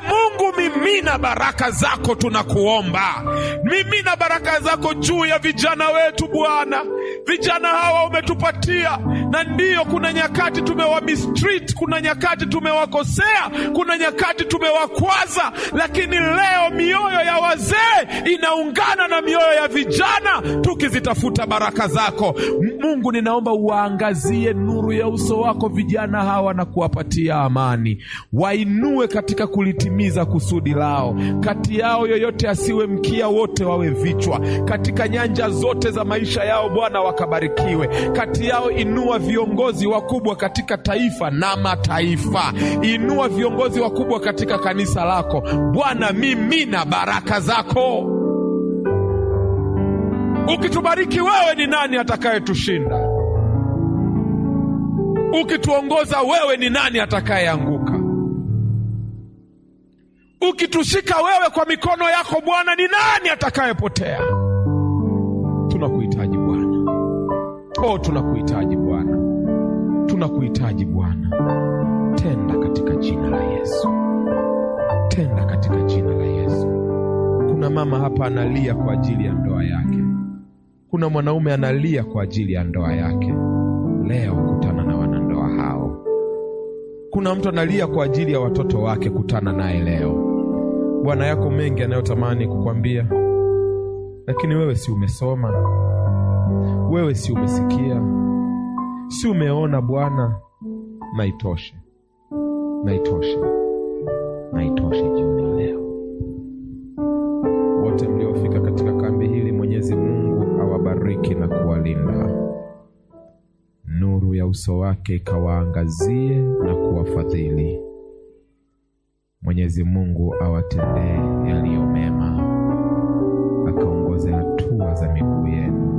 Mungu, mimina baraka zako, tunakuomba. Mimina baraka zako juu ya vijana wetu Bwana. Vijana hawa umetupatia, na ndiyo, kuna nyakati tumewamistreat, kuna nyakati tumewakosea, kuna nyakati tumewakwaza, lakini leo mioyo ya wazee inaungana na mioyo ya vijana tukizitafuta baraka zako. Mungu, ninaomba uwaangazie nuru ya uso wako vijana hawa na kuwapatia amani, wainue katika kulitimiza kusudi lao. Kati yao yoyote asiwe mkia, wote wawe vichwa katika nyanja zote za maisha yao. Bwana, wakabarikiwe. Kati yao inua viongozi wakubwa katika taifa na mataifa, inua viongozi wakubwa katika kanisa lako Bwana. Mimina baraka zako. Ukitubariki wewe, ni nani atakayetushinda? Ukituongoza wewe, ni nani atakayeanguka? Ukitushika wewe kwa mikono yako Bwana, ni nani atakayepotea? Tunakuhitaji Bwana. Oh, tunakuhitaji Bwana, tunakuhitaji Bwana. Tenda katika jina la Yesu, tenda katika jina la Yesu. Kuna mama hapa analia kwa ajili ya ndoa yake, kuna mwanaume analia kwa ajili ya ndoa yake. Leo kutana na wanandoa hao. Kuna mtu analia kwa ajili ya watoto wake, kutana naye leo. Bwana, yako mengi anayotamani kukwambia, lakini wewe si umesoma? Wewe si umesikia? Si umeona? Bwana, na itoshe, na itoshe, na itoshe jioni leo. Wote mliofika katika kambi hili, Mwenyezi Mungu awabariki na kuwalinda. Nuru ya uso wake ikawaangazie na kuwafadhili. Mwenyezi Mungu awatendee yaliyo mema, akaongoze hatua za miguu yenu,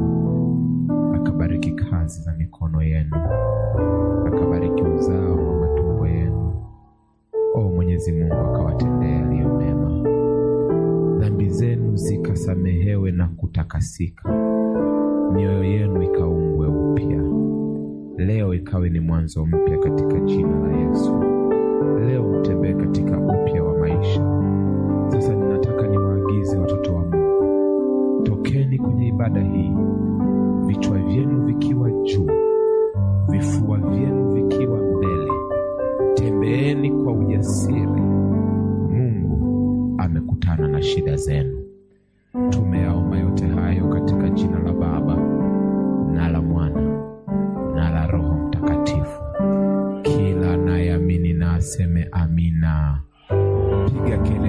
akabariki kazi za mikono yenu, akabariki uzao wa matumbo yenu. O Mwenyezi Mungu akawatendee yaliyo mema, dhambi zenu zikasamehewe na kutakasika, mioyo yenu ikaumbwe upya. Leo ikawe ni mwanzo mpya katika jina la Yesu. Leo mtembee katika upya wa maisha. Sasa ninataka niwaagize watoto wa Mungu, tokeni kwenye ibada hii, vichwa vyenu vikiwa juu, vifua vyenu vikiwa mbele. Tembeeni kwa ujasiri. Mungu amekutana na shida zenu. Tumeyaomba yote hayo katika jina la Baba na la Mwana na la Roho Mtakatifu. Kila anayeamini na aseme amina. Piga kelele.